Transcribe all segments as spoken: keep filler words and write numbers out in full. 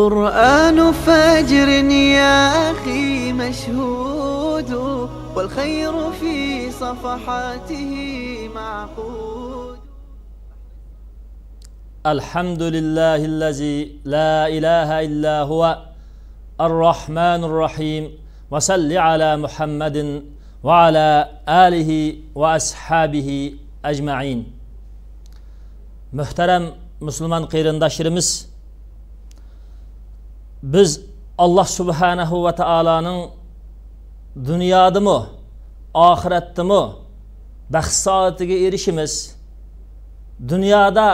قرآن فجر يا أخي مشهود، والخير في صفحاته معقود. الحمد لله الذي لا إله إلا هو الرحمن الرحيم. وصل على محمد وعلى آله وأصحابه أجمعين. مۆھتەرەم مۇسۇلمان قېرىنداشلىرىمىز، بىز ئاللاھ سۇبھانەھۇ ۋە تائالانىڭ دۇنيادىمۇ، ئاخىرەتتىمۇ بەخت سائىتىگە ئېرىشىمىز. دۇنيادا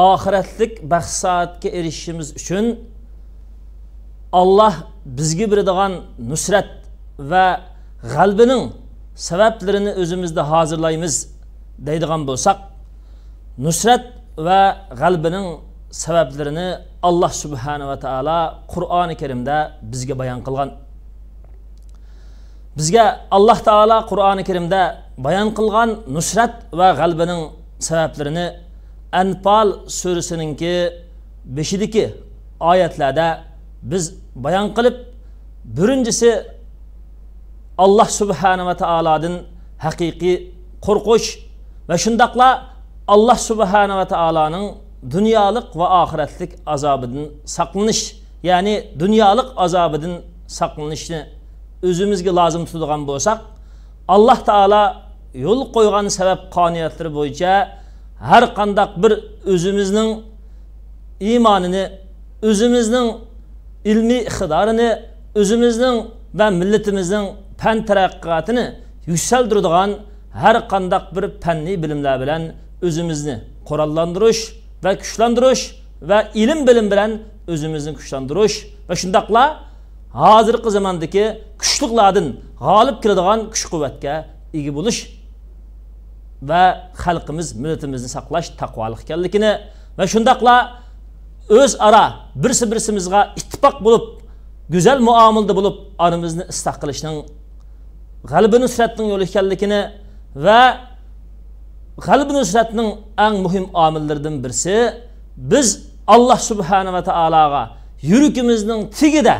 ئاخىرەتلىك بەخت سائەتكە ئېرىشىشىمىز ئۈچۈن، ئاللاھ بىزگە بېرىدىغان نۇسرەت ۋە غەلىبىنىڭ سەۋەبلىرىنى ئۆزىمىزدە ھازىرلايمىز دەيدىغان بولساق، نۇسرەت ۋە غەلىبىنىڭ سەۋەبلىرىنى ئاللاھ سۇبھانەھۇ ۋە تائالا قۇرئانى كەرىمدە بىزگە بايان قىلغان. بىزگە ئاللاھ تائالا قۇرئانى كەرىمدە بايان قىلغان نۇسرەت ۋە غەلىبىنىڭ سەۋەبلىرىنى ئەنپال سۈرىسىنىڭكى بېشىدىكى ئايەتلەردە بىز بايان قىلىپ، بىرىنچىسى، ئاللاھ سۇبھانەھۇ ۋە تائالادىن ھەقىقىي قورقۇش ۋە شۇنداقلا ئاللاھ سۇبھانەھۇ ۋە تائالانىڭ دۇنيالىق ۋە ئاخىرەتلىك ئازابىدىن ساقلىنىش، يەنى دۇنيالىق ئازابىدىن ساقلىنىشنى ئۆزىمىزگە لازىم تۇتىدىغان بولساق، ئاللاھ تائالا يولغا قويغان سەۋەب قانۇنىيەتلىرى بويىچە ھەر قانداق بىر ئۆزىمىزنىڭ ئىمانىنى، ئۆزىمىزنىڭ ئىلمىي ئىقتىدارىنى، ئۆزىمىزنىڭ ۋە مىللىتىمىزنىڭ پەن تەرەققىياتىنى يۈكسەلدۈرىدىغان ھەر قانداق بىر پەننىي بىلىملەر بىلەن ئۆزىمىزنى قوراللاندۇرۇش ۋە كۈچلەندۈرۈش ۋە ئىلىم بىلىم بىلەن ئۆزىمىزنى كۈچلەندۈرۈش ۋە شۇنداقلا ھازىرقى زاماندىكى كۈچلۈكلەردىن غالىب كېلىدىغان كۈچ قۇۋۋەتكە ئىگە بولۇش ۋە خەلقىمىز، مىللىتىمىزنى ساقلاش تەقۋالىق ئىكەنلىكىنى ۋە شۇنداقلا ئۆزئارا بىرسى بىرسىمىزغا ئىتتىپاق بولۇپ، گۈزەل مۇئامىلىدە بولۇپ، ئارىمىزنى ئىسلاھ قىلىشنىڭ غەلىبە نۇسرەتنىڭ يولى ئىكەنلىكىنى ۋە غەلىبە نۇسرەتنىڭ ئەڭ مۇھىم ئامىللىرىدىن بىرسى، بىز ئاللاھ سۇبھانەھۇ ۋە تائالاغا يۈرىكىمىزنىڭ تېگىدە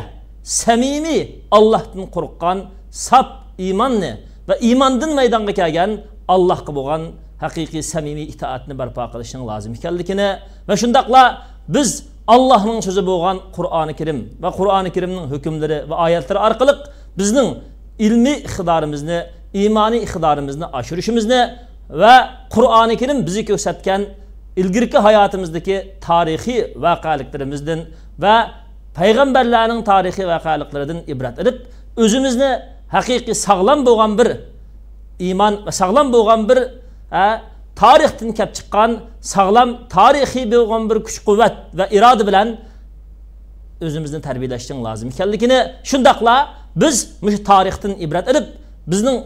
سەمىمىي، ئاللاھتىن قورققان ساپ ئىماننى ۋە ئىماندىن مەيدانغا كەلگەن ئاللاھقا بولغان ھەقىقىي سەمىمىي ئىتائەتنى بەرپا قىلىشنىڭ لازىم ئىكەنلىكىنى ۋە شۇنداقلا بىز ئاللاھنىڭ سۆزى بولغان قۇرئانى كەرىم ۋە قۇرئانى كەرىمنىڭ ھۆكۈملىرى ۋە ئايەتلىرى ئارقىلىق بىزنىڭ ئىلمىي ئىقتىدارىمىزنى، ئىمانىي ئىقتىدارىمىزنى ئاشۇرۇشىمىزنى ۋە قۇرئانى كەرىم بىزگە كۆرسەتكەن ئىلگىرىكى ھاياتىمىزدىكى تارىخىي ۋەقەلىكلىرىمىزدىن ۋە پەيغەمبەرلەرنىڭ تارىخىي ۋەقەلىكلىرىدىن ئىبرەت ئېلىپ، ئۆزىمىزنى ھەقىقىي ساغلام بولغان بىر ئىمان ۋە ساغلام بولغان بىر، ھە، تارىختىن كەپ چىققان ساغلام تارىخىي بولغان بىر كۈچ قۇۋۋەت ۋە ئىرادە بىلەن ئۆزىمىزنى تەربىيەلەشنىڭ لازىم ئىكەنلىكىنى، شۇنداقلا بىز مۇشۇ تارىختىن ئىبرەت ئېلىپ، بىزنىڭ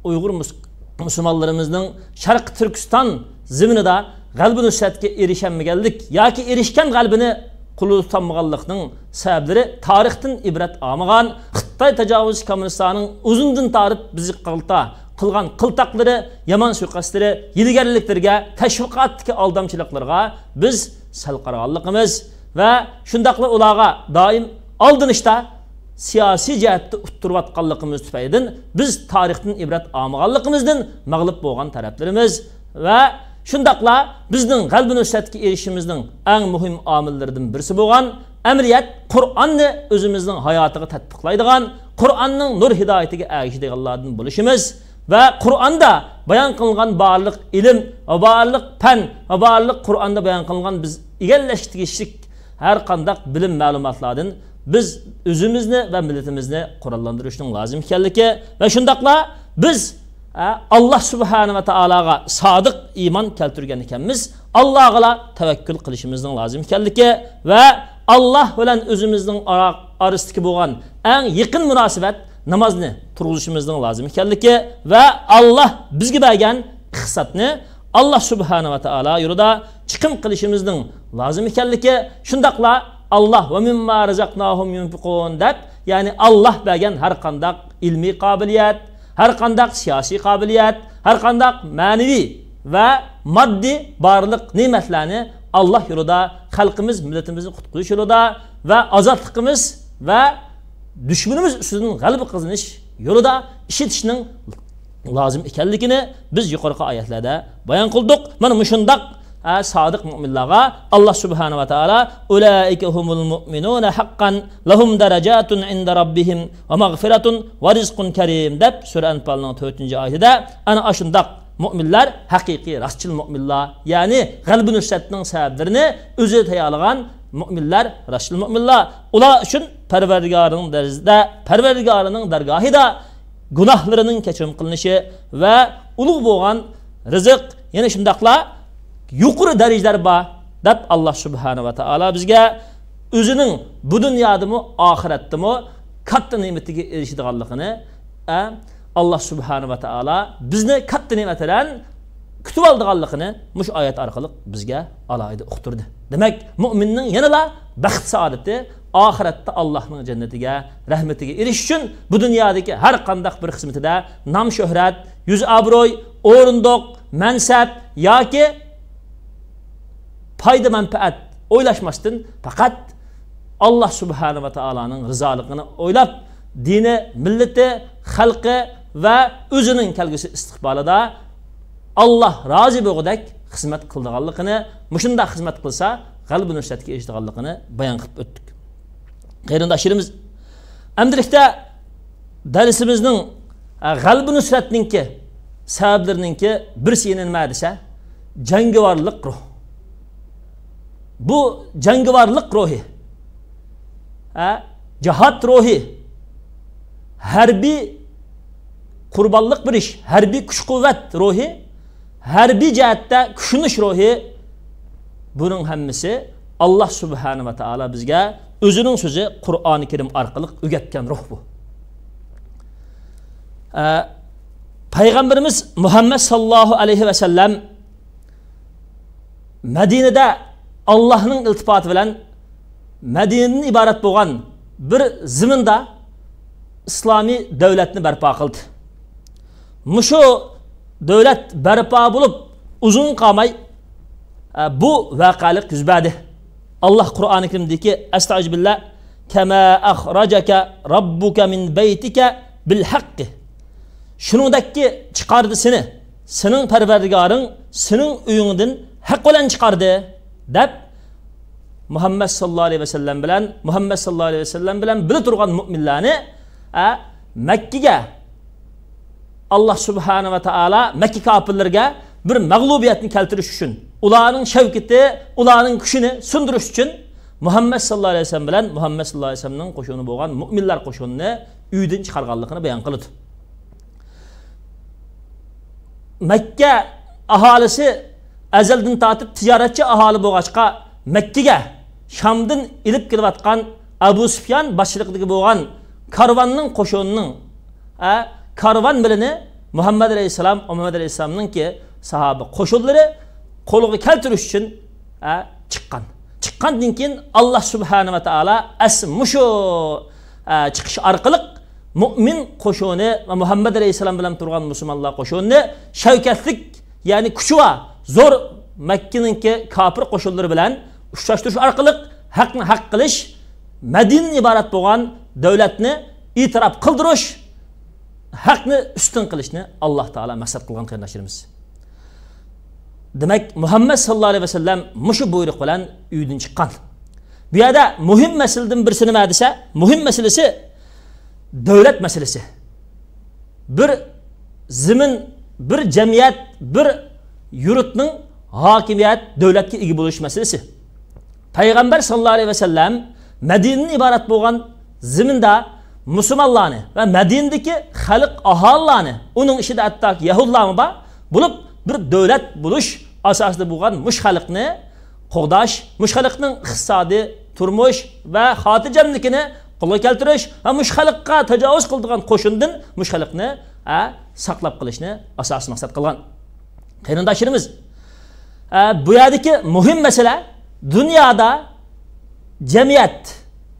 ئۇيغۇر مۇس-، مۇسۇلمانلىرىمىزنىڭ شەرقىي تۈركىستان زېمىنىدا غەلىبە نۇسرەتكە ئېرىشەلمىگەنلىك ياكى ئېرىشكەن غەلىبىنى قولىدا تۇتالمىغانلىقىنىڭ سەۋەبلىرى تارىختىن ئىبرەت ئالمىغان خىتاي تاجاۋۇزچى كوممۇنىستلارنىڭ ئۇزۇندىن تارتىپ بىزگە قارىتا قىلغان قىلتاقلىرى، يامان سۇيىقەستلىرى، ھىيلىگەرلىكلىرىگە، تەشۋىقاتتىكى ئالدامچىلىقلىرىغا بىز سەل قارىغانلىقىمىز ۋە شۇنداقلا ئۇلارغا دائىم ئالدىنىشتا سىياسىي جەھەتتە ئۇتتۇرۇۋاتقانلىقىمىز تۈپەيلىدىن بىز تارىختىن ئىبرەت ئالمىغانلىقىمىزدىن مەغلۇپ بولغان تەرەپلىرىمىز ۋە شۇنداقلا بىزنىڭ غەلىبە نۇسرەتكە ئېرىشىشىمىزنىڭ ئەڭ مۇھىم ئامىللىرىدىن بىرسى بولغان ئەمەلىيەت قۇرئاننى ئۆزىمىزنىڭ ھاياتىغا تەتبىقلايدىغان، قۇرئاننىڭ نۇر ھىدايىتىگە ئەگىشىدىغانلاردىن بولۇشىمىز ۋە قۇرئاندا بايان قىلىنغان بارلىق ئىلىم ۋە بارلىق پەن ۋە بارلىق قۇرئاندا بايان قىلىنغان بىز ئىگىلەشكە تېگىشلىك ھەر قانداق بىلىم مەلۇماتلاردىن بىز ئۆزىمىزنى ۋە مىللىتىمىزنى قوراللاندۇرۇشنىڭ لازىم ئىكەنلىكى ۋە شۇنداقلا بىز، ئە، ئاللاھ سۇبھانە ۋە تائالاغا سادىق ئىمان كەلتۈرگەن ئىكەنمىز، ئاللاھقىلا تەۋەككۈل قىلىشىمىزنىڭ لازىم ئىكەنلىكى ۋە ئاللاھ بىلەن ئۆزىمىزنىڭ ئارا-، ئارىسىدىكى بولغان ئەڭ يېقىن مۇناسىۋەت نامازنى تۇرغۇزۇشىمىزنىڭ لازىم ئىكەنلىكى ۋە ئاللاھ بىزگە بەرگەن ئىقتىسادنى ئاللاھ سۇبھانە ۋە تائالا يولىدا چىقىم قىلىشىمىزنىڭ لازىم ئىكەنلىكى، شۇنداقلا ئاللاھ ۋە مىمما رەزەقناھۇم يۇنفىقۇن دەپ، يەنى ئاللاھ بەرگەن ھەر قانداق ئىلمىي قابىلىيەت، ھەر قانداق سىياسىي قابىلىيەت، ھەر قانداق مەنىۋى ۋە ماددىي بارلىق نېمەتلەرنى ئاللاھ يولىدا، خەلقىمىز، مىللىتىمىزنى قۇتقۇزۇش يولىدا ۋە ئازادلىقىمىز ۋە دۈشمىنىمىز ئۈستىدىن غەلىبە قازىنىش يولىدا ئىشلىتىشنىڭ لازىم ئىكەنلىكىنى بىز يۇقىرىقى ئايەتلەردە بايان قىلدۇق. مانا مۇشۇنداق، ھە، سادىق مۆمىنلارغا ئاللا سۇبھانەھۇ ۋە تائالا «ئۇلائىكە ھۇمۇل مۇئمىنۇنە ھەققەن لەھۇم دەرەجاتۇن ئىندە رەببىھىم ۋە مەغفىرەتۇن ۋە رىزقۇن كەرىم» دەپ سۈرە ئەنپالنىڭ تۆتىنچى ئايىتىدە ئەنە ئاشۇنداق مۆمىنلەر ھەقىقىي راستچىل مۆمىنلار، يەنى غەلىبە نۇسرەتنىڭ سەۋەبلىرىنى ئۆزى تەييارلىغان مۆمىنلەر راستچىل مۆمىنلار. ئۇلار ئۈچۈن پەرۋەردىگارىنىڭ دەرىجىسىدە، پەرۋەردىگارىنىڭ دەرگاھىدا گۇناھلىرىنىڭ كەچۈرۈم قىلىنىشى ۋە ئۇلۇغ بولغان رىزىق، يەنە شۇنداقلا يۇقىرى دەرىجىلەر بار دەپ ئاللا سۇبھانەھۇ ۋە تائالا بىزگە ئۆزىنىڭ بۇ دۇنيادىمۇ ئاخىرەتتىمۇ كاتتا نېمىتىگە ئېرىشىدىغانلىقىنى، ئە، ئاللا سۇبھانەھۇ ۋە تائالا بىزنى كاتتا نېمەت بىلەن كۈتۈۋالىدىغانلىقىنى مۇشۇ ئايەت ئارقىلىق بىزگە ئالاھىدە ئۇقتۇردى. دېمەك، مۆمىننىڭ يەنىلا بەخت سائادىتى ئاخىرەتتە ئاللانىڭ جەننىتىگە، رەھمىتىگە ئېرىشىش ئۈچۈن بۇ دۇنيادىكى ھەر قانداق بىر خىزمىتىدە نام شۆھرەت، يۈز ئابرۇي، ئورۇندۇق، مەنسەپ ياكى پايدا مەنپەئەت ئويلاشماستىن پەقەت ئاللا سۇبھانەھۇ ۋە تائالانىڭ رىزالىقىنى ئويلاپ، دىنى، مىللىتى، خەلقى ۋە ئۆزىنىڭ كەلگۈسى ئىستىقبالىدا ئاللا رازى بولغۇدەك خىزمەت قىلىدىغانلىقىنى، مۇشۇنداق خىزمەت قىلسا غەلىبە نۇسرەتكە ئېرىشىدىغانلىقىنى بايان قىلىپ ئۆتتۇق. قېرىنداشلىرىمىز، ئەمدىلىكتە دەرسىمىزنىڭ، ئە، غەلىبە نۇسرەتنىڭكى سەۋەبلىرىنىڭكى بىرسى يەنە نېمە دېسە، جەڭگىۋارلىق روھ. بۇ جەڭگىۋارلىق روھى، ئە، جىھاد روھى، ھەربىي قۇربانلىق بېرىش، ھەربىي كۈچ-قۇۋۋەت روھى، ھەربىي جەھەتتە كۈچىنىش روھى، بۇنىڭ ھەممىسى ئاللا سۇبھانەھۇ ۋە تائالا بىزگە ئۆزىنىڭ سۆزى قۇرئانى كەرىم ئارقىلىق ئۆگەتكەن روھ بۇ. ئە، پەيغەمبىرىمىز مۇھەممەد ساللاللاھۇ ئەلەيھى ۋەسەللەم مەدىنىدە ئاللانىڭ ئىلتىپاتى بىلەن مەدىنىدىن ئىبارەت بولغان بىر زېمىندا ئىسلامىي دۆلەتنى بەرپا قىلدى. مۇشۇ دۆلەت بەرپا بولۇپ ئۇزۇن قالماي، ئە، بۇ ۋەقەلىك يۈز بەردى. ئاللا قۇرئانى كەرىمدىكى، ئەستەئۇزۇبىللا، كەما ئەخرەجەكە رەببۇكە مىن بەيتىكە بىل ھەققى. شۇنىڭدەككى چىقاردى سېنى سېنىڭ پەرۋەردىگارىڭ سېنىڭ ئۆيۈڭدىن ھەق بىلەن چىقاردى، دەپ مۇھەممەد ساللاللاھۇ ئەلەيھى ۋەسەللەم بىلەن، مۇھەممەد ساللاللاھۇ ئەلەيھى ۋەسەللەم بىلەن بىللە تۇرغان مۆمىنلەرنى، ئە، مەككىگە ئاللا سۇبھانەھۇ ۋە تائالا مەككە كاپىرلىرىگە بىر مەغلۇبىيەتنى كەلتۈرۈش ئۈچۈن، ئۇلارنىڭ شەۋكىتى، ئۇلارنىڭ كۈچىنى سۇندۇرۇش ئۈچۈن مۇھەممەد ساللاللاھۇ ئەلەيھى ۋەسەللەم بىلەن مۇھەممەد ساللاللاھۇ ئەلەيھى ۋەسەللەمنىڭ قوشۇنى بولغان مۆمىنلەر قوشۇنىنى ئۆيدىن چىقارغانلىقىنى بايان قىلىدۇ. مەككە ئاھالىسى ئەزەلدىن تارتىپ تىجارەتچى ئاھالە بولغاچقا، مەككىگە شامدىن ئېلىپ كېلىۋاتقان ئەبۇ سۇفيان باشچىلىقىدىكى بولغان كارۋاننىڭ قوشۇنىنىڭ، ئە، كارۋان بىلىنى مۇھەممەد ئەلەيھىسسالام، مۇھەممەد ئەلەيھىسسالامنىڭكى ساھابە قوشۇنلىرى قولغا كەلتۈرۈش ئۈچۈن، ئە، چىققان. چىققاندىن كېيىن، ئاللا سۇبھانە ۋە تائالا ئەس مۇشۇ، ئە، چىقىش ئارقىلىق مۆمىن قوشۇنى ۋە مۇھەممەد ئەلەيھىسسالام بىلەن تۇرغان مۇسۇلمانلار قوشۇنىنى شەۋكەتلىك، يەنى كۈچى بار، زور مەككىنىڭكى كاپىر قوشۇنلىرى بىلەن ئۇچراشتۇرۇش ئارقىلىق ھەقنى ھەق قىلىش، مەدىنىدىن ئىبارەت بولغان دۆلەتنى ئېتىراپ قىلدۇرۇش، ھەقنى ئۈستۈن قىلىشنى ئاللا تائالا مەقسەت قىلغان، قېرىنداشلىرىمىز. دېمەك، مۇھەممەد ساللاللاھۇ ئەلەيھى ۋەسەللەم مۇشۇ بۇيرۇق بىلەن ئۆيدىن چىققان. بۇ يەردە مۇھىم مەسىلىدىن بىرسى نېمە دېسە، مۇھىم مەسىلىسى دۆلەت مەسىلىسى. بىر زېمىن، بىر جەمئىيەت، بىر يۇرتنىڭ ھاكىمىيەت، دۆلەتكە ئىگە بولۇش مەسىلىسى. پەيغەمبەر ساللاللاھۇ ئەلەيھى ۋەسەللەم مەدىنىدىن ئىبارەت بولغان زېمىندا مۇسۇلمانلارنى ۋە مەدىنىدىكى خەلق ئاھالىلارنى، ئۇنىڭ ئىچىدە ھەتتاكى يەھۇدلارمۇ بار بولۇپ، بىر دۆلەت بولۇش ئاساسىدا بولغان مۇشۇ خەلقنى قوغداش، مۇشۇ خەلقنىڭ ئىقتىسادىي، تۇرمۇش ۋە خاتىرجەملىكىنى قولغا كەلتۈرۈش ۋە مۇشۇ خەلققە تاجاۋۇز قىلىدىغان قوشۇندىن مۇشۇ خەلقنى، ئە، ساقلاپ قېلىشنى ئاساسىي مەقسەت قىلغان. قېرىنداشلىرىمىز، ئە، بۇ يەردىكى مۇھىم مەسىلە، دۇنيادا جەمئىيەت،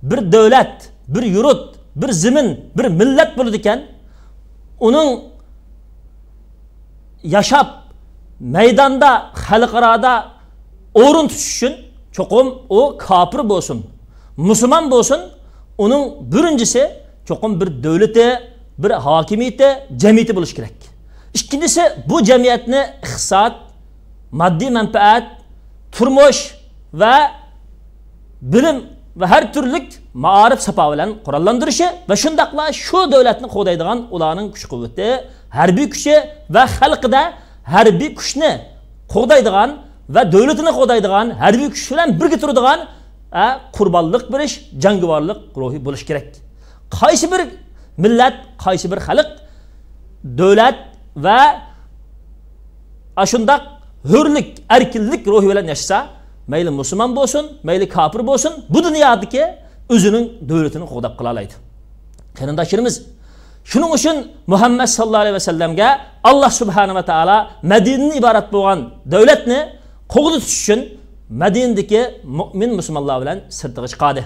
بىر دۆلەت، بىر يۇرت، بىر زېمىن، بىر مىللەت بولىدىكەن، ئۇنىڭ ياشاپ، مەيداندا، خەلقئارادا ئورۇن تۇتۇش ئۈچۈن چوقۇم ئۇ كاپىر بولسۇن، مۇسۇلمان بولسۇن، ئۇنىڭ بىرىنچىسى چوقۇم بىر دۆلىتى، بىر ھاكىمىيىتى، جەمئىيىتى بولۇشى كېرەك. ئىككىنچىسى، بۇ جەمئىيەتنى ئىقتىساد، ماددىي مەنپەئەت، تۇرمۇش ۋە بىلىم ۋە ھەر تۈرلۈك مائارىپ ساپا بىلەن قوراللاندۇرۇشى ۋە شۇنداقلا شۇ دۆلەتنى قوغدايدىغان ئۇلارنىڭ كۈچ قۇۋۋىتى، ھەربىي كۈچى ۋە خەلقىدە ھەربىي كۈچنى قوغدايدىغان ۋە دۆلىتىنى قوغدايدىغان، ھەربىي كۈچ بىلەن بىرگە تۇرىدىغان، ئە، قۇربانلىق بېرىش، جەڭگىۋارلىق روھى بولۇشى كېرەك. قايسى بىر مىللەت، قايسى بىر خەلق دۆلەت ۋە ئاشۇنداق ھۆرلۈك، ئەركىنلىك روھى بىلەن ياشىسا، مەيلى مۇسۇلمان بولسۇن، مەيلى كاپىر بولسۇن، بۇ دۇنيادىكى ئۆزىنىڭ دۆلىتىنى قوغداپ قالالايدۇ. قېرىنداشلىرىمىز، شۇنىڭ ئۈچۈن مۇھەممەد ساللاللاھۇ ئەلەيھى ۋەسەللەمگە ئاللا سۇبھانەھۇ ۋە تائالا مەدىنىدىن ئىبارەت بولغان دۆلەتنى قوغدىتىش ئۈچۈن مەدىنىدىكى مۆمىن مۇسۇلمانلار بىلەن سىرتىغا چىقاردى.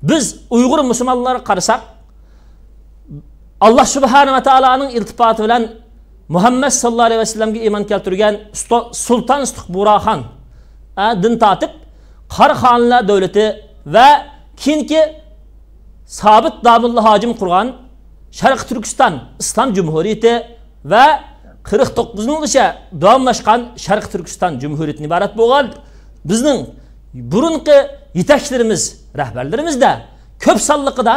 بىز ئۇيغۇر مۇسۇلمانلارغا قارىساق، ئاللا سۇبھانەھۇ ۋە تائالانىڭ ئىلتىپاتى بىلەن مۇھەممەد ساللاللاھۇ ئەلەيھى ۋەسەللەمگە ئىمان كەلتۈرگەن سۇلتان سۇتۇق بۇغراخان، ئە، دىن تارتىپ، قاراخانلار دۆلىتى ۋە كېيىنكى سابىت داموللا ھاجىم قۇرغان شەرقىي تۈركىستان ئىسلام جۇمھۇرىيىتى ۋە قىرىق توققۇز يىلغىچە داۋاملاشقان شەرقىي تۈركىستان جۇمھۇرىيىتىدىن ئىبارەت بولغان بىزنىڭ بۇرۇنقى يېتەكچىلىرىمىز، رەھبەرلىرىمىزدە كۆپ سانلىقىدا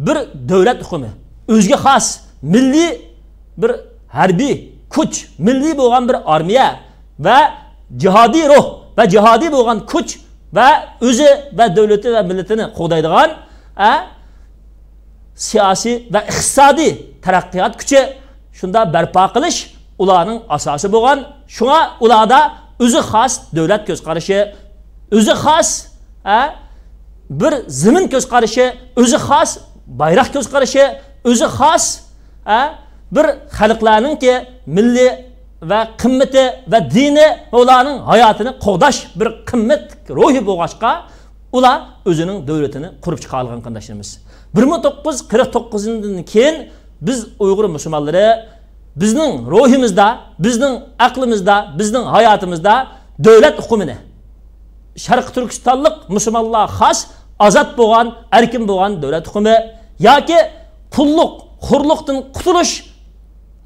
بىر دۆلەت ئۇقۇمى، ئۆزىگە خاس مىللىي بىر ھەربىي كۈچ، مىللىي بولغان بىر ئارمىيە ۋە جىھادىي روھ ۋە جىھادىي بولغان كۈچ ۋە ئۆزى ۋە دۆلىتى ۋە مىللىتىنى قوغدايدىغان، ئە، سىياسىي ۋە ئىقتىسادىي تەرەققىيات كۈچى شۇنداق بەرپا قىلىش ئۇلارنىڭ ئاساسى بولغان. شۇڭا ئۇلاردا ئۆزى خاس دۆلەت كۆز قارىشى، ئۆزى خاس، ئە، بىر زېمىن كۆز قارىشى، ئۆزى خاس بايراق كۆز قارىشى، ئۆزى خاس، ئە، بىر خەلقلەرنىڭكى مىللىي ۋە قىممىتى ۋە دىنى ۋە ئۇلارنىڭ ھاياتىنى قوغداش بىر قىممەت روھى بولغاچقا، ئۇلار ئۆزىنىڭ دۆلىتىنى قۇرۇپ چىقالىغان قېرىنداشلىرىمىز. بىر مىڭ توققۇز يۈز قىرىق توققۇزىنچى يىلدىن كېيىن بىز ئۇيغۇر مۇسۇلمانلىرى بىزنىڭ روھىمىزدا، بىزنىڭ ئەقلىمىزدا، بىزنىڭ ھاياتىمىزدا دۆلەت ئۇقۇمىنى، شەرقىي تۈركىستانلىق مۇسۇلمانلارغا خاس ئازاد بولغان، ئەركىن بولغان دۆلەت ئۇقۇمى ياكى قۇللۇق، خورلۇقتىن قۇتۇلۇش،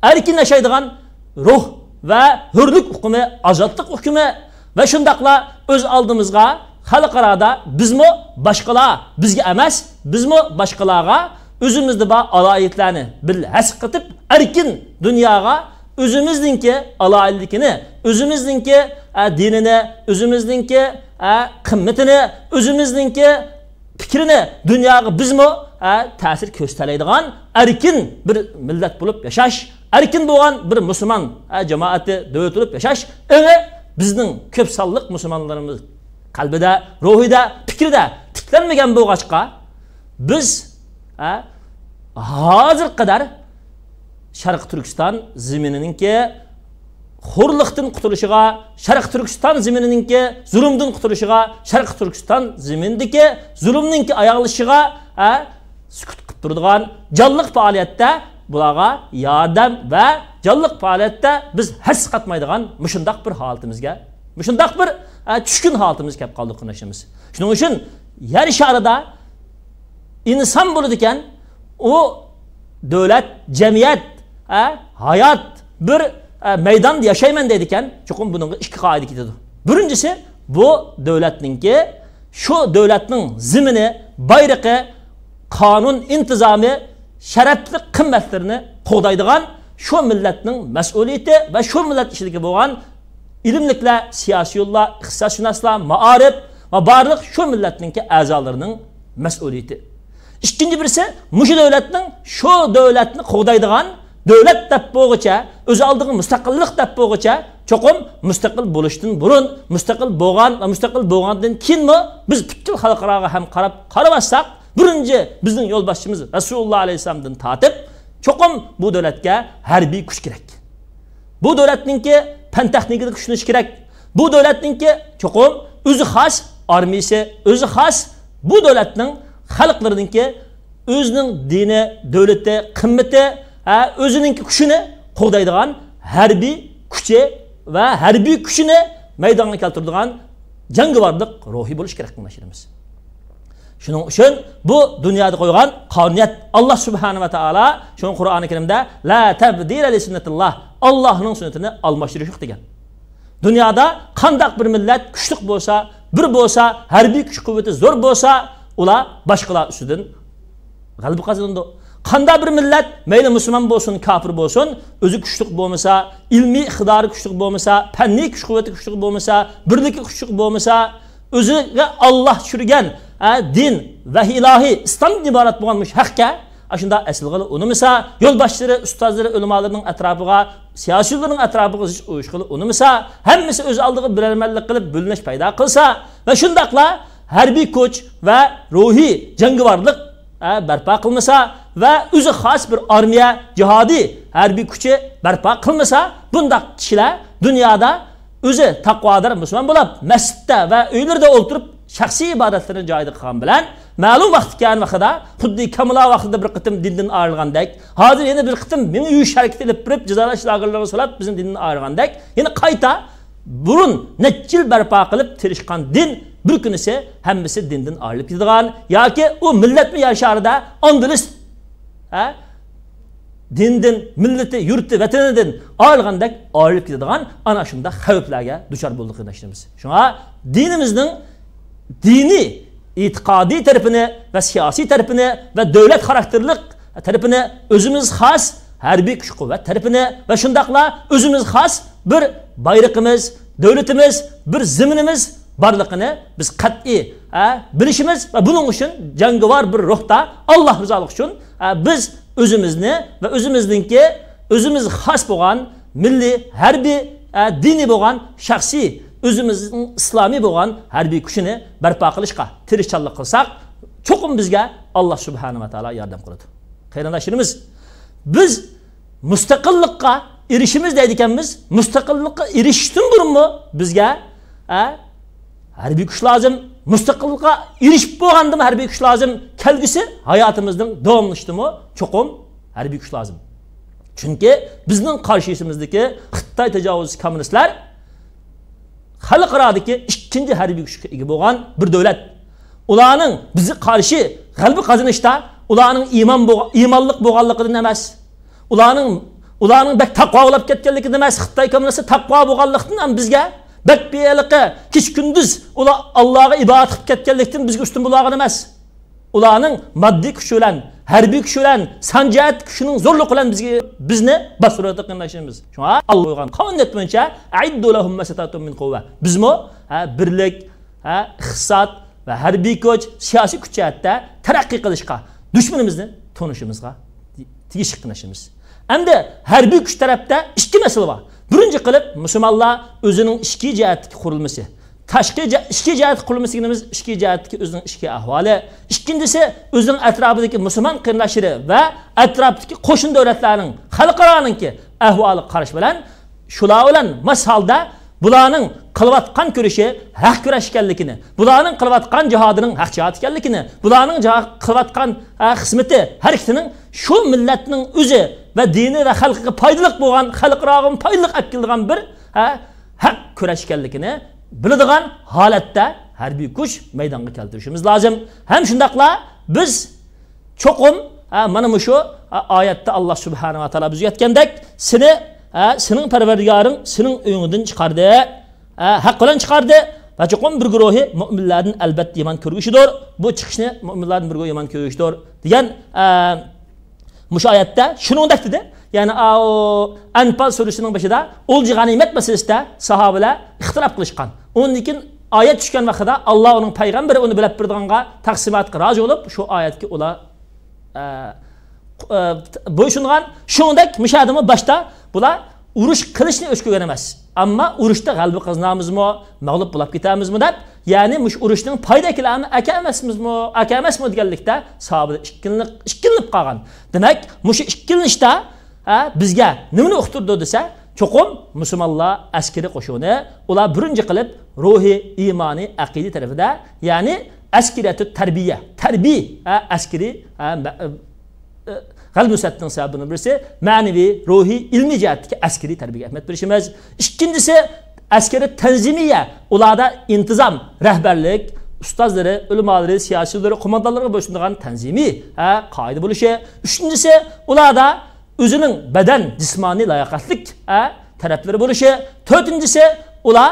ئەركىن ياشايدىغان روھ ۋە ھۆرلۈك ئۇقۇمى، ئازادلىق ئۇقۇمى ۋە شۇنداقلا ئۆز ئالدىمىزغا خەلقئارادا بىزمۇ باشقىلار بىزگە ئەمەس، بىزمۇ باشقىلارغا ئۆزىمىزدە بار ئالاھىدىلىكلەرنى بىللە ھەس قىلىپ، ئەركىن دۇنياغا ئۆزىمىزنىڭكى ئالاھىدىلىكىنى، ئۆزىمىزنىڭكى، ئە، دىنىنى، ئۆزىمىزنىڭكى، ئە، قىممىتىنى، ئۆزىمىزنىڭكى پىكرىنى دۇنياغا بىزمۇ، ئە، تەسىر كۆرسىتەلەيدىغان ئەركىن بىر مىللەت بولۇپ ياشاش، ئەركىن بولغان بىر مۇسۇلمان، ئە، جامائىتى، دۆلىتى بولۇپ ياشاش ئېڭى بىزنىڭ كۆپ سانلىق مۇسۇلمانلىرىمىز قەلبىدە، روھىدا، پىكرىدە تىكلەنمىگەن بولغاچقا، بىز، ئە، ھازىرغا قەدەر شەرقىي تۈركىستان زېمىنىنىڭكى خورلۇقتىن قۇتۇلۇشىغا، شەرقىي تۈركىستان زېمىنىنىڭكى زۇلۇمدىن قۇتۇلۇشىغا، شەرقىي تۈركىستان زېمىنىدىكى زۇلۇمنىڭكى ئاياغلىشىشىغا، ئە، سۈكۈت قىلىپ تۇرىدىغان، جانلىق پائالىيەتتە بۇلارغا ياردەم ۋە جانلىق پائالىيەتتە بىز ھەسسە قاتمايدىغان مۇشۇنداق بىر ھالىتىمىزگە، مۇشۇنداق بىر، ئە، چۈشكۈن ھالىتىمىزگە كەپ قالدۇق، قېرىنداشلىرىمىز. شۇنىڭ ئۈچۈن يەر شارىدا ئىنسان بولىدىكەن، ئۇ دۆلەت، جەمئىيەت، ئە، ھايات، بىر، ئە، مەيداندا ياشايمەن دەيدىكەن، چوقۇم بۇنىڭغا ئىككى قائىدە كېتىدۇ. بىرىنچىسى، بۇ دۆلەتنىڭكى، شۇ دۆلەتنىڭ زېمىنى، بايرىقى، قانۇن ئىنتىزامى، شەرەپلىك قىممەتلىرىنى قوغدايدىغان شۇ مىللەتنىڭ مەسئۇلىيىتى ۋە شۇ مىللەت ئىچىدىكى بولغان ئىلىملىكلەر، سىياسىيونلار، ئىقتىسادشۇناسلار، مائارىپ ۋە بارلىق شۇ مىللەتنىڭكى ئەزالىرىنىڭ مەسئۇلىيىتى. ئىككىنچى بىرسى، مۇشۇ دۆلەتنىڭ، شۇ دۆلەتنى قوغدايدىغان دۆلەت دەپ بولغۇچە، ئۆز ئالدىغا مۇستەقىللىق دەپ بولغۇچە، چوقۇم مۇستەقىل بولۇشتىن بۇرۇن، مۇستەقىل بولغان ۋە مۇستەقىل بولغاندىن كېيىنمۇ بىز پۈتكۈل خەلقئاراغا ھەم قاراپ، قارىۋاتساق، بىرىنچى بىزنىڭ يولباشچىمىز رەسۇلۇللا ئەلەيھىسسالامدىن تارتىپ، چوقۇم بۇ دۆلەتكە ھەربىي كۈچ كېرەك. بۇ دۆلەتنىڭكى پەن تېخنىكىدا كۈچلىنىشى كېرەك. بۇ دۆلەتنىڭكى چوقۇم ئۆزى خاس ئارمىيىسى، ئۆزى خاس بۇ دۆلەتنىڭ خەلقلىرىنىڭكى ئۆزىنىڭ دىنى، دۆلىتى، قىممىتى، ھە، ئۆزىنىڭكى كۈچىنى قوغدايدىغان ھەربىي كۈچى ۋە ھەربىي كۈچىنى مەيدانغا كەلتۈرىدىغان جەڭگىۋارلىق روھى بولۇشى كېرەك، قېرىنداشلىرىمىز. شۇنىڭ ئۈچۈن بۇ دۇنيادا قويغان قانۇنىيەت. ئاللا سۇبھانە ۋە تائالا شۇڭا قۇرئانى كەرىمدە، لا تەبدىلە لىسۇننەتىللا، ئاللانىڭ سۈننىتىنى ئالماشتۇرۇش يوق دېگەن. دۇنيادا قانداق بىر مىللەت كۈچلۈك بولسا، بىر بولسا، ھەربىي كۈچ قۇۋۋىتى زور بولسا، ئۇلار باشقىلار ئۈستىدىن غەلىبە قازىنىدۇ. قانداق بىر مىللەت، مەيلى مۇسۇلمان بولسۇن، كاپىر بولسۇن، ئۆزى كۈچلۈك بولمىسا، ئىلمىي ئىقتىدارى كۈچلۈك بولمىسا، پەننىي كۈچ قۇۋۋىتى كۈچلۈك بولمىسا، بىرلىكى كۈچلۈك بولمىسا، ئۆزىگە ئاللا چۈشۈرگەن، ئە، دىن، ۋەھىي ئىلاھىي، ئىسلامدىن ئىبارەت بولغان مۇشۇ ھەققە ئاشۇنداق ئېسىلغىلى ئۇنىمىسا، يولباشچىلىرى، ئۇستازلىرى، ئۆلىمالىرىنىڭ ئەتراپىغا، سىياسىيونلارنىڭ ئەتراپىغا زىچ ئۇيۇشقىلى ئۇنىمىسا، ھەممىسى ئۆز ئالدىغا بىلەرمەنلىك قىلىپ بۆلۈنۈش پەيدا قىلسا ۋە شۇنداقلا ھەربىي كۈچ ۋە روھىي جەڭگىۋارلىق، ئە، بەرپا قىلمىسا ۋە ئۆزى خاس بىر ئارمىيە، جىھادىي ھەربىي كۈچى بەرپا قىلمىسا، بۇنداق كىشىلەر دۇنيادا ئۆزى تەقۋادار مۇسۇلمان بولۇپ، مەسچىتتە ۋە ئۆيلىرىدە ئولتۇرۇپ، شەخسىي ئىبادەتلىرىنى جايىدا قىلغان بىلەن، مەلۇم ۋاقىت كەلگەن ۋاقتىدا، خۇددى كامىلا ۋاقتىدا بىر قېتىم دىندىن ئايرىلغاندەك، ھازىر يەنە بىر قېتىم مېڭە يۇيۇش ھەرىكىتى ئېلىپ بېرىپ، جازالاش لاگېرلىرىغا سولاپ، بىزنى دىندىن ئايرىغاندەك، يەنە قايتا بۇرۇن نەچچە يىل بەرپا قىلىپ تىرىشقان دىن بىر كۈنىسى ھەممىسى دىندىن ئايرىلىپ كېتىدىغان ياكى ئۇ مىللەتمۇ يەر شارىدا ئاندىلىس، ھە، دىندىن، مىللىتى، يۇرتى، ۋەتىنىدىن ئايرىلغاندەك ئايرىلىپ كېتىدىغان ئانا شۇنداق خەۋپلەرگە دۇچار بولدۇق، قېرىنداشلىرىمىز. شۇڭا دىنىمىزنىڭ دىنىي، ئېتىقادىي تەرىپىنى ۋە سىياسىي تەرىپىنى ۋە دۆلەت خاراكتېرلىق تەرىپىنى، ئۆزىمىز خاس ھەربىي كۈچ قۇۋۋەت تەرىپىنى ۋە شۇنداقلا ئۆزىمىز خاس بىر بايرىقىمىز، دۆلىتىمىز، بىر زېمىنىمىز بارلىقىنى بىز قەتئىي، ئە، بىلىشىمىز ۋە بۇنىڭ ئۈچۈن جەڭگىۋار بىر روھتا، ئاللا رىزالىقى ئۈچۈن، ئە، بىز ئۆزىمىزنى ۋە ئۆزىمىزنىڭكى، ئۆزىمىزگە خاس بولغان مىللىي، ھەربىي، ئە، دىنىي بولغان شەخسىي، ئۆزىمىزنىڭ ئىسلامىي بولغان ھەربىي كۈچىنى بەرپا قىلىشقا تىرىشچانلىق قىلساق، چوقۇم بىزگە ئاللا سۇبھانە ۋە تائالا ياردەم قىلىدۇ. قېرىنداشلىرىمىز، بىز مۇستەقىللىققا ئېرىشىمىز دەيدىكەنمىز، مۇستەقىللىققا ئېرىشىشتىن بۇرۇنمۇ بىزگە، ئە، ھەربىي كۈچ لازىم. مۇستەقىللىققا ئېرىشىپ بولغاندىمۇ ھەربىي كۈچ لازىم. كەلگۈسى ھاياتىمىزنىڭ داۋاملىشىشىدىمۇ چوقۇم ھەربىي كۈچ لازىم. چۈنكى بىزنىڭ قارشىسىمىزدىكى خىتاي تاجاۋۇزچى كوممۇنىستلار خەلقئارادىكى ئىككىنچى ھەربىي كۈچكە ئىگە بولغان بىر دۆلەت. ئۇلارنىڭ بىزگە قارشى غەلىبە قازىنىشتا ئۇلارنىڭ ئىمان بولغ-، ئىمانلىق بولغانلىقىدىن ئەمەس. ئۇلارنىڭ، ئۇلارنىڭ بەك تەقۋا بولاپ كەتكەنلىكىدىن ئەمەس. خىتاي كوممۇنىستى تەقۋا بولغانلىقتىن ھەم بىزگە بەك بىئەلىقە، كېچە كۈندۈز ئۇلار ئاللاغا ئىبادەت قىلىپ كەتكەنلىكتىن بىزگە ئۈستۈن بولغان ئەمەس. ئۇلارنىڭ ماددىي كۈچى بىلەن، ھەربىي كۈچى بىلەن، سان جەھەتتىكى كۈچىنىڭ زورلۇقى بىلەن بىزگە، بىزنى باستۇرۇۋاتىدۇ، قېرىنداشلىرىمىز. شۇڭا ئاللا قويغان قانۇنىيەت بويىچە، ئەئىددۇ لەھۇم مەستەتۇم مىن قۇۋۋە. بىزمۇ، ھە، بىرلىك، ھە، ئىقتىساد ۋە ھەربىي كۈچ، سىياسىي كۈچ جەھەتتە تەرەققىي قىلىشقا، دۈشمىنىمىزنى تونۇشىمىزغا تېگىشلىك، قېرىنداشلىرىمىز. ئەمدى ھەربىي كۈچ تەرەپتە ئىككى مەسىلە بار. بىرىنچى قىلىپ، مۇسۇلمانلار ئۆزىنىڭ ئىچكى جەھەتتىكى قۇرۇلمىسى، تاشقى جە-، ئىچكى جەھەت قۇرۇلمىسى دېگىنىمىز ئىچكى جەھەتتىكى ئۆزىنىڭ ئىچكى ئەھۋالى. ئىككىنچىسى، ئۆزىنىڭ ئەتراپىدىكى مۇسۇلمان قېرىنداشلىرى ۋە ئەتراپتىكى قوشنا دۆلەتلەرنىڭ، خەلقئارانىڭكى ئەھۋالىغا قارىشى بىلەن، شۇلار بىلەن ماس ھالدا بۇلارنىڭ قىلىۋاتقان كۈرىشى ھەق كۈرەش ئىكەنلىكىنى، بۇلارنىڭ قىلىۋاتقان جىھادىنىڭ ھەق جىھاد ئىكەنلىكىنى، بۇلارنىڭ جىھاد قىلىۋاتقان، ئە، خىزمىتى، ھەرىكىتىنىڭ شۇ مىللەتنىڭ ئۆزى ۋە دىنى ۋە خەلقىگە پايدىلىق بولغان، خەلقئاراغىمۇ پايدىلىق ئەپ كېلىدىغان بىر، ئە، ھەق كۈرەش ئىكەنلىكىنى بىلىدىغان ھالەتتە ھەربىي كۈچ مەيدانغا كەلتۈرۈشىمىز لازىم. ھەم شۇنداقلا بىز چوقۇم، ھە، مانا مۇشۇ، ھە، ئايەتتە ئاللا سۇبھانەھۇ ۋە تائالا بىزگە ئېيتكەندەك، سېنى، ھە، سېنىڭ پەرۋەردىگارىڭ سېنىڭ ئۆيۈڭدىن چىقاردى، ھە، ھەق بىلەن چىقاردى ۋە چوقۇم بىر گۇرۇھى مۆمىنلەردىن ئەلۋەتتە ئىمان كۆرگۈچىدۇر. بۇ چىقىشنى مۆمىنلەردىن بىر گۇرۇھى ئىمان كۆرگۈچىدۇر دېگەن، ھە، مۇشۇ ئايەتتە شۇنىڭدەك دېدى. يەنى ئاۋۇ ئەنپال سۈرىسىنىڭ بېشىدا ئولجا غەنىيمەت مەسىلىسىدە ساھابىلەر ئىختىلاپ قىلىشقان. ئۇنىڭدىن كېيىن ئايەت چۈشكەن ۋاقتىدا ئاللا ئۇنىڭ پەيغەمبىرى ئۇنى بىلەپ بېرىدىغانغا تەقسىماتقا رازى بولۇپ، شۇ ئايەتكە ئۇلار، ئە، ئە، بويسۇنغان. شۇنىڭدەك مۇشۇ يەردىمۇ باشتا بۇلار ئۇرۇش قىلىشنى ئۆچ كۆرگەن ئەمەس. ئەمما ئۇرۇشتا غەلىبە قازىنامىزمۇ، مەغلۇپ بولاپ كېتەمىزمۇ دەپ، يەنى مۇشۇ ئۇرۇشنىڭ پايدا ئەكىلەرمۇ، ئەكەلمەسمىزمۇ، ئەكەلمەسمۇ دېگەنلىكتە ساھابىلەر ئىككىلىنىپ، ئىككىلىنىپ قالغان. دېمەك، مۇشۇ ئىككىلىنىشتا، ھە، بىزگە نېمىنى ئۇقتۇرىدۇ دېسە، چوقۇم مۇسۇلمانلار ئەسكىرىي قوشۇنى، ئۇلار بىرىنچى قىلىپ روھىي، ئىمانىي، ئەقىدە تەرىپىدە، يەنى ئەسكىرىيەتۇ تەربىيە، تەربىي، ھە، ئەسكىرىي، ھە، مە-، ئە، ئە، غەلىبە نۇسرەتنىڭ سەۋەبىنىڭ بىرسى مەنىۋى، روھىي، ئىلمىي جەھەتتىكى ئەسكىرىي تەربىيەگە ئەھمىيەت بېرىشىمىز. ئىككىنچىسى، ئەسكىرىي تەنزىمىيە، ئۇلاردا ئىنتىزام، رەھبەرلىك، ئۇستازلىرى، ئۆلىمالىرى، سىياسىيونلىرى، قوماندانلىرىغا بويسۇنىدىغان تەنزىمىي، ھە، قائىدە بولۇشى. ئۈچىنچىسى، ئۇلاردا ئۆزىنىڭ بەدەن، جىسمانىي لاياقەتلىك، ھە، تەرەپلىرى بولۇشى. تۆتىنچىسى، ئۇلار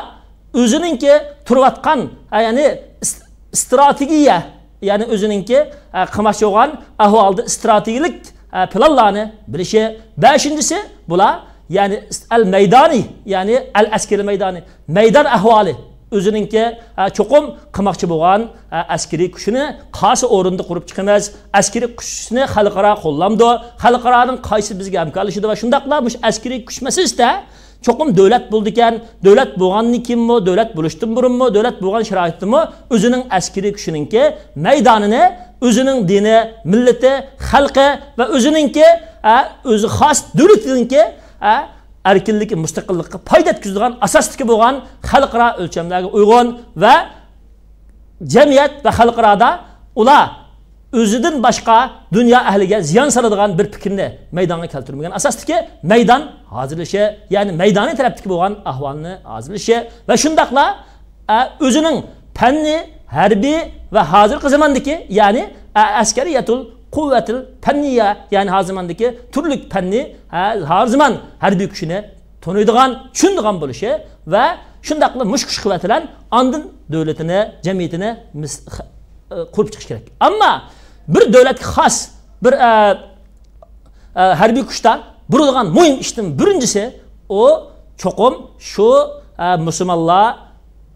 ئۆزىنىڭكى تۇرۇۋاتقان، ھە، يەنى ئىس-، ئىستراتېگىيە، يەنى ئۆزىنىڭكى، ھە، قىلماقچى بولغان ئەھۋالدا ئىستراتېگىيەلىك، ھە، پىلانلارنى بىلىشى. بەشىنچىسى، بۇلار، يەنى ئەل مەيدانى، يەنى ئەل ئەسكىرى مەيدانى، مەيدان ئەھۋالى، ئۆزىنىڭكى، ھە، چوقۇم قىلماقچى بولغان، ھە، ئەسكىرىي كۈچىنى قايسى ئورۇندا قۇرۇپ چىقىمىز، ئەسكىرىي كۈچنى خەلقئارا قوللامدۇ، خەلقئارانىڭ قايسى بىزگە ھەمكارلىشىدۇ ۋە شۇنداقلا مۇشۇ ئەسكىرىي كۈچ مەسىلىسىدە چوقۇم دۆلەت بولىدىكەن، دۆلەت بولغاندىن كېيىنمۇ، دۆلەت بولۇشتىن بۇرۇنمۇ، دۆلەت بولغان شارائىتتىمۇ ئۆزىنىڭ ئەسكىرىي كۈچىنىڭكى مەيدانىنى ئۆزىنىڭ دىنى، مىللىتى، خەلقى ۋە ئۆزىنىڭكى، ئە، ئۆزى خاس دۆلىتىنىڭكى، ئە، ئەركىنلىكى، مۇستەقىللىققا پايدا يەتكۈزىدىغان ئاساستىكى بولغان خەلقئارا ئۆلچەملەرگە ئۇيغۇن ۋە جەمئىيەت ۋە خەلقئارادا ئۇلار ئۆزىدىن باشقا دۇنيا ئەھلىگە زىيان سالىدىغان بىر پىكىرنى مەيدانغا كەلتۈرمىگەن ئاساستىكى مەيدان ھازىرلىشى، يەنى مەيدانىي تەرەپتىكى بولغان ئەھۋالنى ھازىرلىشى ۋە شۇنداقلا، ئە، ئۆزىنىڭ پەننىي، ھەربىي ۋە ھازىرقى زاماندىكى، يەنى، ئە، ئەسكەرىيەتۇل قۇۋۋەتىل پەننىيە، يەنى ھازىر زاماندىكى تۈرلۈك پەننىي، ھە، ھازىر زامان ھەربىي كۈچىنى تونۇيدىغان، چۈشىنىدىغان بولۇشى ۋە شۇنداقلا مۇشۇ كۈچ قۇۋۋەت بىلەن ئاندىن دۆلىتىنى، جەمئىيىتىنى مىس-، خ-، ئە، قۇرۇپ چىقىش كېرەك. ئەمما بىر دۆلەتكە خاس بىر، ئە، ئە، ھەربىي كۈچتە بۇرۇلغان مۇھىم ئىشتىن بىرىنچىسى، ئۇ چوقۇم شۇ، ئە، مۇسۇلمانلار،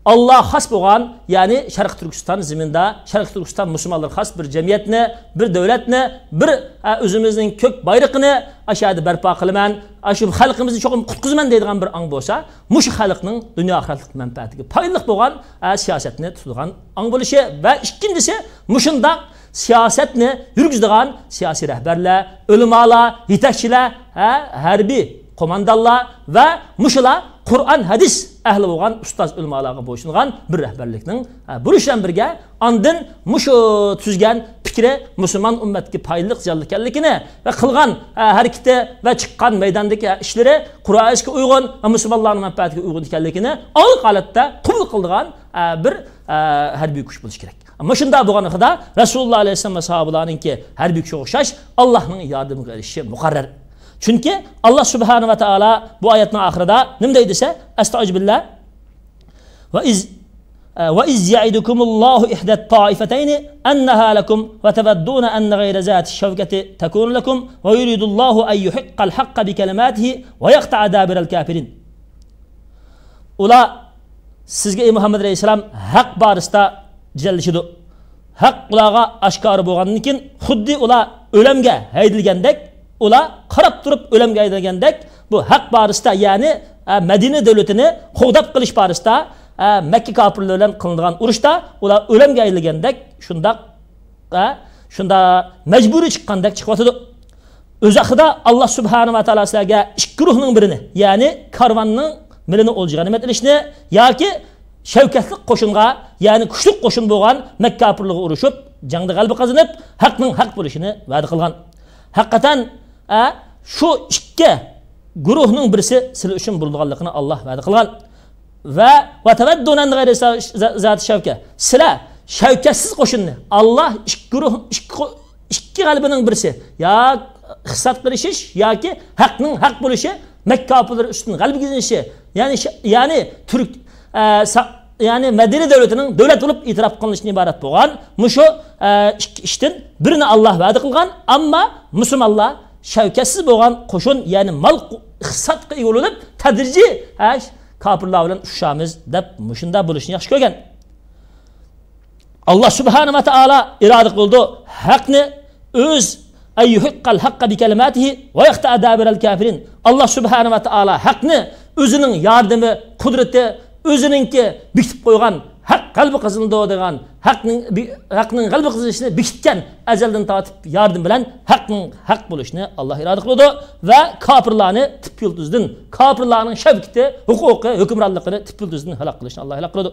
ئاللا خاس بولغان، يەنى شەرقىي تۈركىستان زېمىنىدا، شەرقىي تۈركىستان مۇسۇلمانلىرى خاس بىر جەمئىيەتنى، بىر دۆلەتنى، بىر، ئە، ئۆزىمىزنىڭ كۆك بايرىقىنى ئاشۇ يەردە بەرپا قىلىمەن، ئاشۇ خەلقىمىزنى چوقۇم قۇتقۇزىمەن دەيدىغان بىر ئاڭ بولسا، مۇشۇ خەلقنىڭ دۇنيا ئاخىرەتلىك مەنپەئەتىگە پايدىلىق بولغان، ئە، سىياسەتنى تۇتىدىغان ئاڭ بولۇشى ۋە ئىككىنچىسى، مۇشۇنداق سىياسەتنى يۈرگۈزىدىغان سىياسىي رەھبەرلەر، ئۆلىمالار، يېتەكچىلەر، ھە، ھەربىي قوماندانلار ۋە مۇشۇلار قۇرئان، ھەدىس ئەھلى بولغان ئۇستاز ئۆلىمالارغا بويسۇنغان بىر رەھبەرلىكنىڭ، ھە، بولۇشى بىلەن بىرگە، ئاندىن مۇشۇ تۈزگەن پىكرى مۇسۇلمان ئۈممەتكە پايدىلىق، زىيانلىق ئىكەنلىكىنى ۋە قىلغان، ھە، ھەرىكىتى ۋە چىققان مەيداندىكى، ھە، ئىشلىرى قۇرئان، ھەدىسكە ئۇيغۇن ۋە مۇسۇلمانلارنىڭ مەنپەئەتىگە ئۇيغۇن ئىكەنلىكىنى ئاڭلىق ھالەتتە قوبۇل قىلىدىغان، ھە، بىر، ھە، ھەربىي كۈچ بولۇشى كېرەك. مۇشۇنداق بولغاندا رەسۇلۇللا ئەلەيھىسسالام ۋە ساھابىلارنىڭكى ھەربىي كۈچىگە ئوخشاش ئاللانىڭ ياردىمىگە ئېرىشىشى مۇقەررەر. چۈنكى ئاللا سۇبھانە ۋە تائالا بۇ ئايەتنىڭ ئاخىرىدا نېمە دەيدۇ دېسە، ئەستەئىزۇ بىللا، ۋە ئىز، ۋە ئىز يەئىدۇكۇمۇللاھۇ ئىھدەت تائىفەتەينى ئەننەھا لەكۇم ۋە تەۋەددۇنە ئەننە غەيرە زاتى شەۋكەتى تەكۇنۇ لەكۇم ۋە يۇرىدۇللاھۇ ئەن يۇھىققەل ھەققە بىكەلىماتىھى ۋە يەقتەئە دابىرەل كافىرىن. ئۇلار سىزگە، ئەي مۇھەممەد ئەلەيھىسسالام، ھەق بارىسىدا جېدەللىشىدۇ. ھەق ئۇلارغا ئاشكارا بولغاندىن كېيىن، خۇددى ئۇلار ئۆلۈمگە ھەيدىلگەندەك، ئۇلار قاراپ تۇرۇپ ئۆلۈمگە ھەيدىلگەندەك، بۇ ھەق بارىسىدا، يەنى، ئە، مەدىنە دۆلىتىنى قوغداپ قېلىش بارىسىدا، ئە، مەككە كاپىرلىرى بىلەن قىلىنىدىغان ئۇرۇشتا ئۇلار ئۆلۈمگە ھەيدىلگەندەك، شۇنداق، ئە، شۇنداق مەجبۇرىي چىققاندەك چىقىۋاتىدۇ. ئۆز ھەققىدە ئاللا سۇبھانە ۋە تائالا سىلەرگە ئىككى روھنىڭ بىرىنى، يەنى كارۋاننىڭ مېلىنى ئولجىغا غەنىيمەت ئېلىشنى ياكى شەۋكەتلىك قوشۇنغا، يەنى كۈچلۈك قوشۇن بولغان مەككە كاپىرلىرىغا ئۇرۇشۇپ، جەڭدە غەلىبە قازىنىپ، ھەقنىڭ ھەق بولۇشىنى ۋەدە قىلغان. ھەقىقەتەن، ئە، شۇ ئىككى گۇرۇھنىڭ بىرسى سىلەر ئۈچۈن بولىدىغانلىقىنى ئاللا ۋەدە قىلغان. ۋە، ۋە تەۋەددۇنە ئەننە غەيرە زاتى شەۋكە. سىلەر شەۋكەتسىز قوشۇننى، ئاللا ئىككى گۇرۇھ، ئىككى قو-، ئىككى غەلىبىنىڭ بىرسى، يا ئىقتىساد قىلىشىش ياكى ھەقنىڭ ھەق بولۇشى، مەككە كاپىرلىرى ئۈستىدىن غەلىبە قېزىنىشى، يەنى ش-، يەنى تۈرك، ئە، سا-، يەنى مەدىنە دۆلىتىنىڭ دۆلەت بولۇپ ئېتىراپ قىلىنىشىدىن ئىبارەت بولغان مۇشۇ، ئە، ئىككى ئىشتىن بىرىنى ئاللا ۋەدە قىلغان، ئەمما مۇسۇلمانلار شەۋكەتسىز بولغان قوشۇن، يەنى مال قۇ-، ئىقتىسادقا ئىگە بولۇپ، تەدرىجىي، ھە، كاپىرلار بىلەن ئۇرۇشامىز دەپ مۇشۇنداق بولۇشىنى ياخشى كۆرگەن. ئاللا سۇبھانە ۋە تائالا ئىرادە قىلىدۇ، ھەقنى ئۆز، ئەن يۇھىققەل ھەققە بىكەلىماتىھى ۋە يەقتەئە دابىرەل كافىرىن. ئاللا سۇبھانە ۋە تائالا ھەقنى ئۆزىنىڭ ياردىمى، قۇدرىتى، ئۆزىنىڭكى بېكىتىپ قويغان ھەق غەلىبە قازىنىدۇ دېگەن ھەقنىڭ، ھەقنىڭ غەلىبە قازىنىشىنى بېكىتكەن، ئەزەلدىن تارتىپ ياردىمى بىلەن ھەقنىڭ ھەق بولۇشىنى ئاللا ئىرادە قىلىدۇ ۋە كاپىرلارنى تۈپ يىلتىزىدىن، كاپىرلارنىڭ شەۋكىتى، ھوقۇقى، ھۆكۈمرانلىقىنى تۈپ يىلتىزىدىن ھالاك قىلىشنى ئاللا ھالاك قىلىدۇ.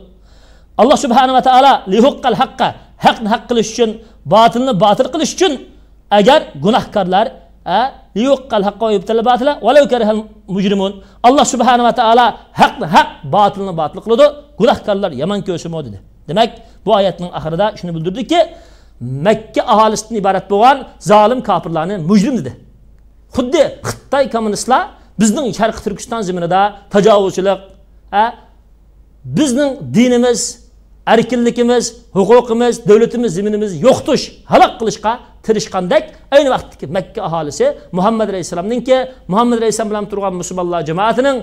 ئاللا سۇبھانە ۋە تائالا لىيۇھىققەل ھەققە، ھەقنى ھەق قىلىش ئۈچۈن، باتىلنى باتىل قىلىش ئۈچۈن، ئەگەر گۇناھكارلار، ئە، لىيۇھىققەل ھەققە ۋە يۇبتىلەل باتىلە ۋەلەۋ كەرىھەل مۇجرىمۇن. ئاللا سۇبھانە ۋە تائالا ھەقنى ھەق، باتىلنى باتىل قىلىدۇ، گۇناھكارلار يامان كۆرسىمۇ، دېدى. دېمەك، بۇ ئايەتنىڭ ئاخىرىدا شۇنى بىلدۈردىكى، مەككە ئاھالىسىدىن ئىبارەت بولغان زالىم كاپىرلارنى مۇجرىم دېدى. خۇددى خىتاي كوممۇنىستلار بىزنىڭ شەرقىي تۈركىستان زېمىنىدا تاجاۋۇزچىلىق، ھە، بىزنىڭ دىنىمىز، ئەركىنلىكىمىز، ھوقۇقىمىز، دۆلىتىمىز، زېمىنىمىزنى يوقىتىش، ھالاك قىلىشقا تىرىشقاندەك، ئەينى ۋاقىتتىكى مەككە ئاھالىسى مۇھەممەد ئەلەيھىسسالامنىڭكى، مۇھەممەد ئەلەيھىسسالام بىلەن تۇرغان مۇسۇلمانلار جامائىتىنىڭ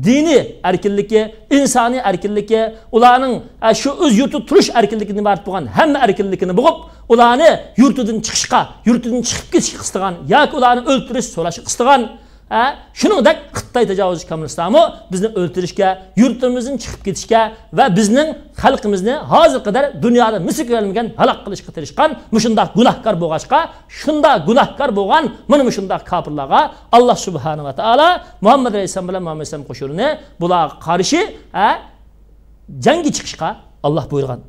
دىنىي ئەركىنلىكى، ئىنسانىي ئەركىنلىكى، ئۇلارنىڭ، ئە، شۇ ئۆز يۇرتىدا تۇرۇش ئەركىنلىكىدىن ئىبارەت بولغان ھەممە ئەركىنلىكىنى بوغۇپ، ئۇلارنى يۇرتىدىن چىقىشقا، يۇرتىدىن چىقىپ كېتىشكە قىستىغان ياكى ئۇلارنى ئۆلتۈرۈش سوراشقا قىستىغان، ئە، شۇنىڭدەك خىتاي تاجاۋۇزچى كوممۇنىستلارمۇ بىزنى ئۆلتۈرۈشكە، يۇرتىمىزدىن چىقىپ كېتىشكە ۋە بىزنىڭ خەلقىمىزنى ھازىرغا قەدەر دۇنيادا مىسلى كۆرۈلمىگەن ھالاك قىلىشقا تىرىشقان مۇشۇنداق گۇناھكار بولغاچقا، شۇنداق گۇناھكار بولغان مانا مۇشۇنداق كاپىرلارغا ئاللا سۇبھانەھۇ ۋە تائالا مۇھەممەد ئەلەيھىسسالام بىلەن مۇھەممەد ئەلەيھىسسالام قوشۇنىنى بۇلارغا قارشى، ھە، جەڭگە چىقىشقا ئاللا بۇيرۇغان.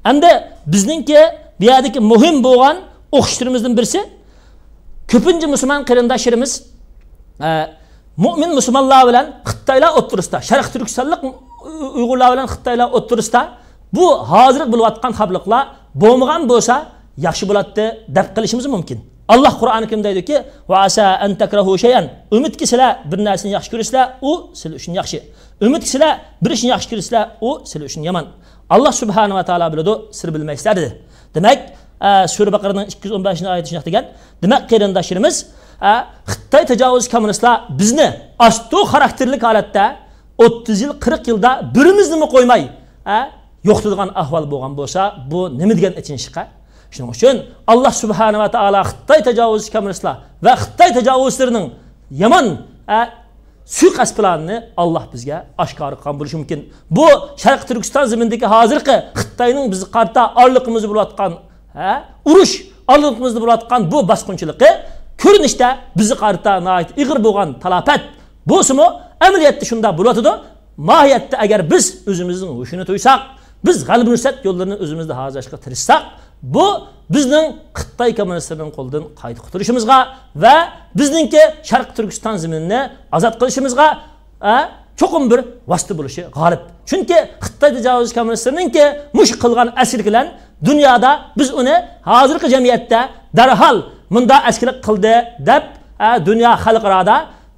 ئەمدى بىزنىڭكى بۇ يەردىكى مۇھىم بولغان ئوخشىشلىرىمىزدىن بىرسى، كۆپىنچە مۇسۇلمان قېرىنداشلىرىمىز، ئە، مۇئمىن مۇسۇلمانلار بىلەن خىتايلار ئوتتۇرىسىدا، شەرقىي تۈركىستانلىق ئۇيغۇرلار بىلەن خىتايلار ئوتتۇرىسىدا بۇ ھازىرقى بولۇۋاتقان خاپىلىقلار بولمىغان بولسا ياخشى بولاتتى دەپ قېلىشىمىز مۇمكىن. ئاللا قۇرئانى كەرىمدە دەيدۇكى، «ۋە ئاسا ئەن تەكرەھۇ شەيئەن»، ئۈمىدكى سىلەر بىر نەرسىنى ياخشى كۆرىسىلەر، ئۇ سىلەر ئۈچۈن ياخشى. ئۈمىدكى سىلەر بىر ئىشنى ياخشى كۆرىسىلەر، ئۇ سىلەر ئۈچۈن يامان. ئاللا سۇبھانەھۇ ۋە تائالا بىلىدۇ، سىلەر بىلمەيسىلەر دېدى. دېمەك، ئە، سۈرە بەقەرەنىڭ ئىككى يۈز ئون بەشىنچى ئايىتى شۇنداق دېگەن. دېمەك، قېرىنداشلىرىمىز، ئە، خىتاي تاجاۋۇزچى كوممۇنىستلار بىزنى ئاستۇ خاراكتېرلىك ھالەتتە ئوتتۇز يىل، قىرىق يىلدا بىرىمىزنىمۇ قويماي، ئە، يوقىتىدىغان ئەھۋال بولغان بولسا، بۇ نېمە دېگەن ئېچىنىشلىق، ھە؟ شۇنىڭ ئۈچۈن ئاللا سۇبھانەھۇ ۋە تائالا خىتاي تاجاۋۇزچى كوممۇنىستلار ۋە خىتاي تاجاۋۇزچىلىرىنىڭ يامان، ئە، سۇيىقەست پىلانىنى ئاللا بىزگە ئاشكارا قىلغان بولۇشى مۇمكىن. بۇ شەرقىي تۈركىستان زېمىنىدىكى ھازىرقى خىتاينىڭ بىزگە قارىتا ئارىلىقىمىزدا بولۇۋاتقان، ھە، ئۇرۇش، ئارىلىقىمىزدا بولۇۋاتقان بۇ باسقۇنچىلىقى كۆرۈنۈشتە بىزگە قارىتا ناھايىتى ئېغىر بولغان تالاپەت بولسىمۇ، ئەمەلىيەتتە شۇنداق بولۇۋاتىدۇ. ماھىيەتتە ئەگەر بىز ئۆزىمىزنىڭ ھوشىنى تويساق، بىز غەلىبە نۇسرەت يوللىرىنى ئۆزىمىزدە ھازىرلاشقا تىرىشساق، بۇ بىزنىڭ خىتاي كوممۇنىستلىرىنىڭ قولىدىن قايتا قۇتۇلۇشىمىزغا ۋە بىزنىڭكى شەرقىي تۈركىستان زېمىنىنى ئازاد قىلىشىمىزغا، ئە، چوقۇم بىر ۋاسىتە بولۇشى غالىپ. چۈنكى خىتاي تاجاۋۇزچى كوممۇنىستلىرىنىڭكى مۇشۇ قىلغان ئەسكىلىك بىلەن دۇنيادا بىز ئۇنى ھازىرقى جەمئىيەتتە دەرھال مۇنداق ئەسكىلىك قىلدى دەپ، ئە، دۇنيا خەلقئارادا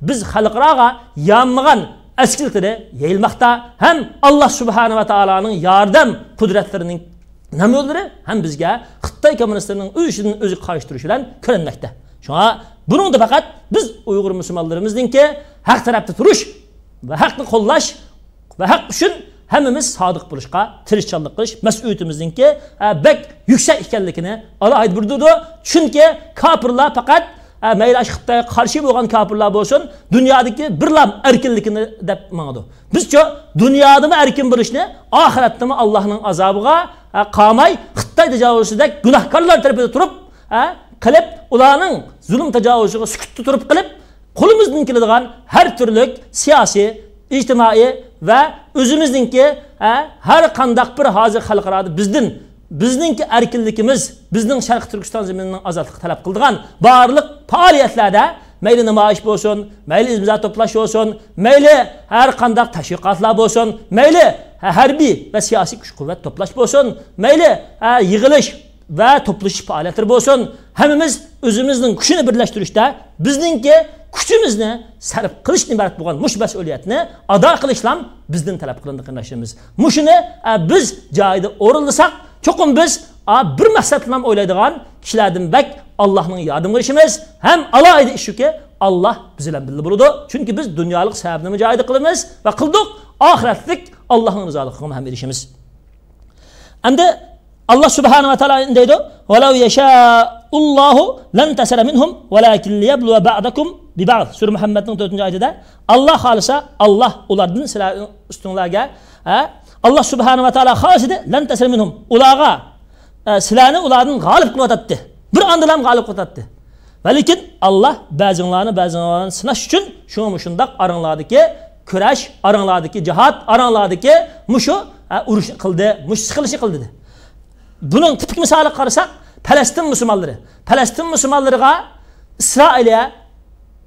بىز خەلقئاراغا يانمىغان ئەسكىلىكلىرى يېيىلماقتا ھەم ئاللا سۇبھانەھۇ ۋە تائالانىڭ ياردەم قۇدرەتلىرىنىڭ نەمۇنىلىرى ھەم بىزگە خىتاي كوممۇنىستلىرىنىڭ ئۆز ئىچىدىن ئۆزىگە قارشى تۇرۇشى بىلەن كۆرۈنمەكتە. شۇڭا بۇنىڭدا پەقەت بىز ئۇيغۇر مۇسۇلمانلىرىمىزنىڭكى ھەق تەرەپتە تۇرۇش ۋە ھەقنى قوللاش ۋە ھەق ئۈچۈن ھەممىمىز سادىق بولۇشقا تىرىشچانلىق قىلىش مەسئۇلىيىتىمىزنىڭكى، ئە، بەك يۈكسەك ئىكەنلىكىنى ئالاھىدە بىلدۈردى. چۈنكى كاپىرلار پەقەت، ئە، مەيلى ئاشۇ خىتايغا قارشى بولغان كاپىرلار بولسۇن، دۇنيادىكى بىرلام ئەركىنلىكىنى دەپ ماڭىدۇ. بىزچۇ دۇنيادىمۇ ئەركىن بولۇشنى، ئاخىرەتتىمۇ ئاللانىڭ ئازابىغا، ئە، قالماي، خىتاي تاجاۋۇزچىدەك گۇناھكارلار تەرىپىدە تۇرۇپ، ئە، قىلىپ، ئۇلارنىڭ زۇلۇم تاجاۋۇزىغا سۈكۈتتە تۇرۇپ قىلىپ، قولىمىزدىن كېلىدىغان ھەر تۈرلۈك سىياسىي، ئىجتىمائىي ۋە ئۆزىمىزنىڭكى، ئە، ھەر قانداق بىر ھازىر خەلقئارادا بىزدىن، بىزنىڭكى ئەركىنلىكىمىز، بىزنىڭ شەرقىي تۈركىستان زېمىنىنىڭ ئازادلىقى تەلەپ قىلىدىغان بارلىق پائالىيەتلەردە، مەيلى نامايىش بولسۇن، مەيلى ئىمزا توپلاش بولسۇن، مەيلى ھەر قانداق تەشۋىقاتلار بولسۇن، مەيلى ھەربىي ۋە سىياسىي كۈچ-قۇۋۋەت توپلاش بولسۇن، مەيلى، ئە، يىغىلىش، ۋە توپلىشىش پائالىيەتلىرى بولسۇن، ھەممىمىز ئۆزىمىزنىڭ كۈچىنى بىرلەشتۈرۈشتە بىزنىڭكى كۈچىمىزنى سەرپ قىلىشتىن ئىبارەت بولغان مۇشۇ مەسئۇلىيەتنى ئادا قىلىشلام بىزدىن تەلەپ قىلىنىدۇ، قېرىنداشلىرىمىز. مۇشۇنى، ئە، بىز جايىدا ئورۇنلىساق، چوقۇم بىز، ئا، بىر مەقسەتلام ئويلايدىغان كىشىلەردىن بەك ئاللاھنىڭ ياردىمىگە ئېرىشىمىز. ھەم ئالاھىدە ئىش شۇكى، ئاللاھ بىز بىلەن بىللە بولىدۇ. چۈنكى بىز دۇنيالىق سەۋەبنىمۇ جايىدا قىلىمىز ۋە قىلدۇق، ئاخىرەتلىك ئاللاھنىڭ رىزالىقىغىمۇ ھەم ئېرىشىمىز. ئەمدى ئاللا سۇبھانەھۇ ۋە تائالا دەيدۇ، «ۋەلەۋ يەشائۇللاھۇ لەنتەسەرە مىنھۇم ۋەلەكىن لىيەبلۇۋە بەئدەكۇم بىبەئد». سۈرە مۇھەممەدنىڭ تۆتىنچى ئايىتىدە، «ئاللا خالىسا، ئاللا ئۇلاردىن سىلەرنىڭ ئۈستۈڭلارگە، ھە، ئاللا سۇبھانەھۇ ۋە تائالا خالىسىدى، لەنتەسەرە مىنھۇم، ئۇلارغا، ئە، سىلەرنى ئۇلاردىن غالىب قىلىۋاتاتتى. بىر ئاندىلام غالىب قىلىۋاتاتتى. ۋە لېكىن ئاللا بەزىڭلارنى بەزىڭلارنى سىناش ئۈچۈن شۇڭا مۇشۇنداق ئاراڭلاردىكى كۈرەش، ئاراڭلاردىكى جىھاد، ئاراڭلاردىكى مۇشۇ، ھە، ئۇرۇشنى قىلدى، مۇشۇ سىقىلىشنى قىلدى» دېدى. بۇنىڭ تىپىك مىسالىغا قارىساق، پەلەستىن مۇسۇلمانلىرى. پەلەستىن مۇسۇلمانلىرىغا ئىسرائىلىيە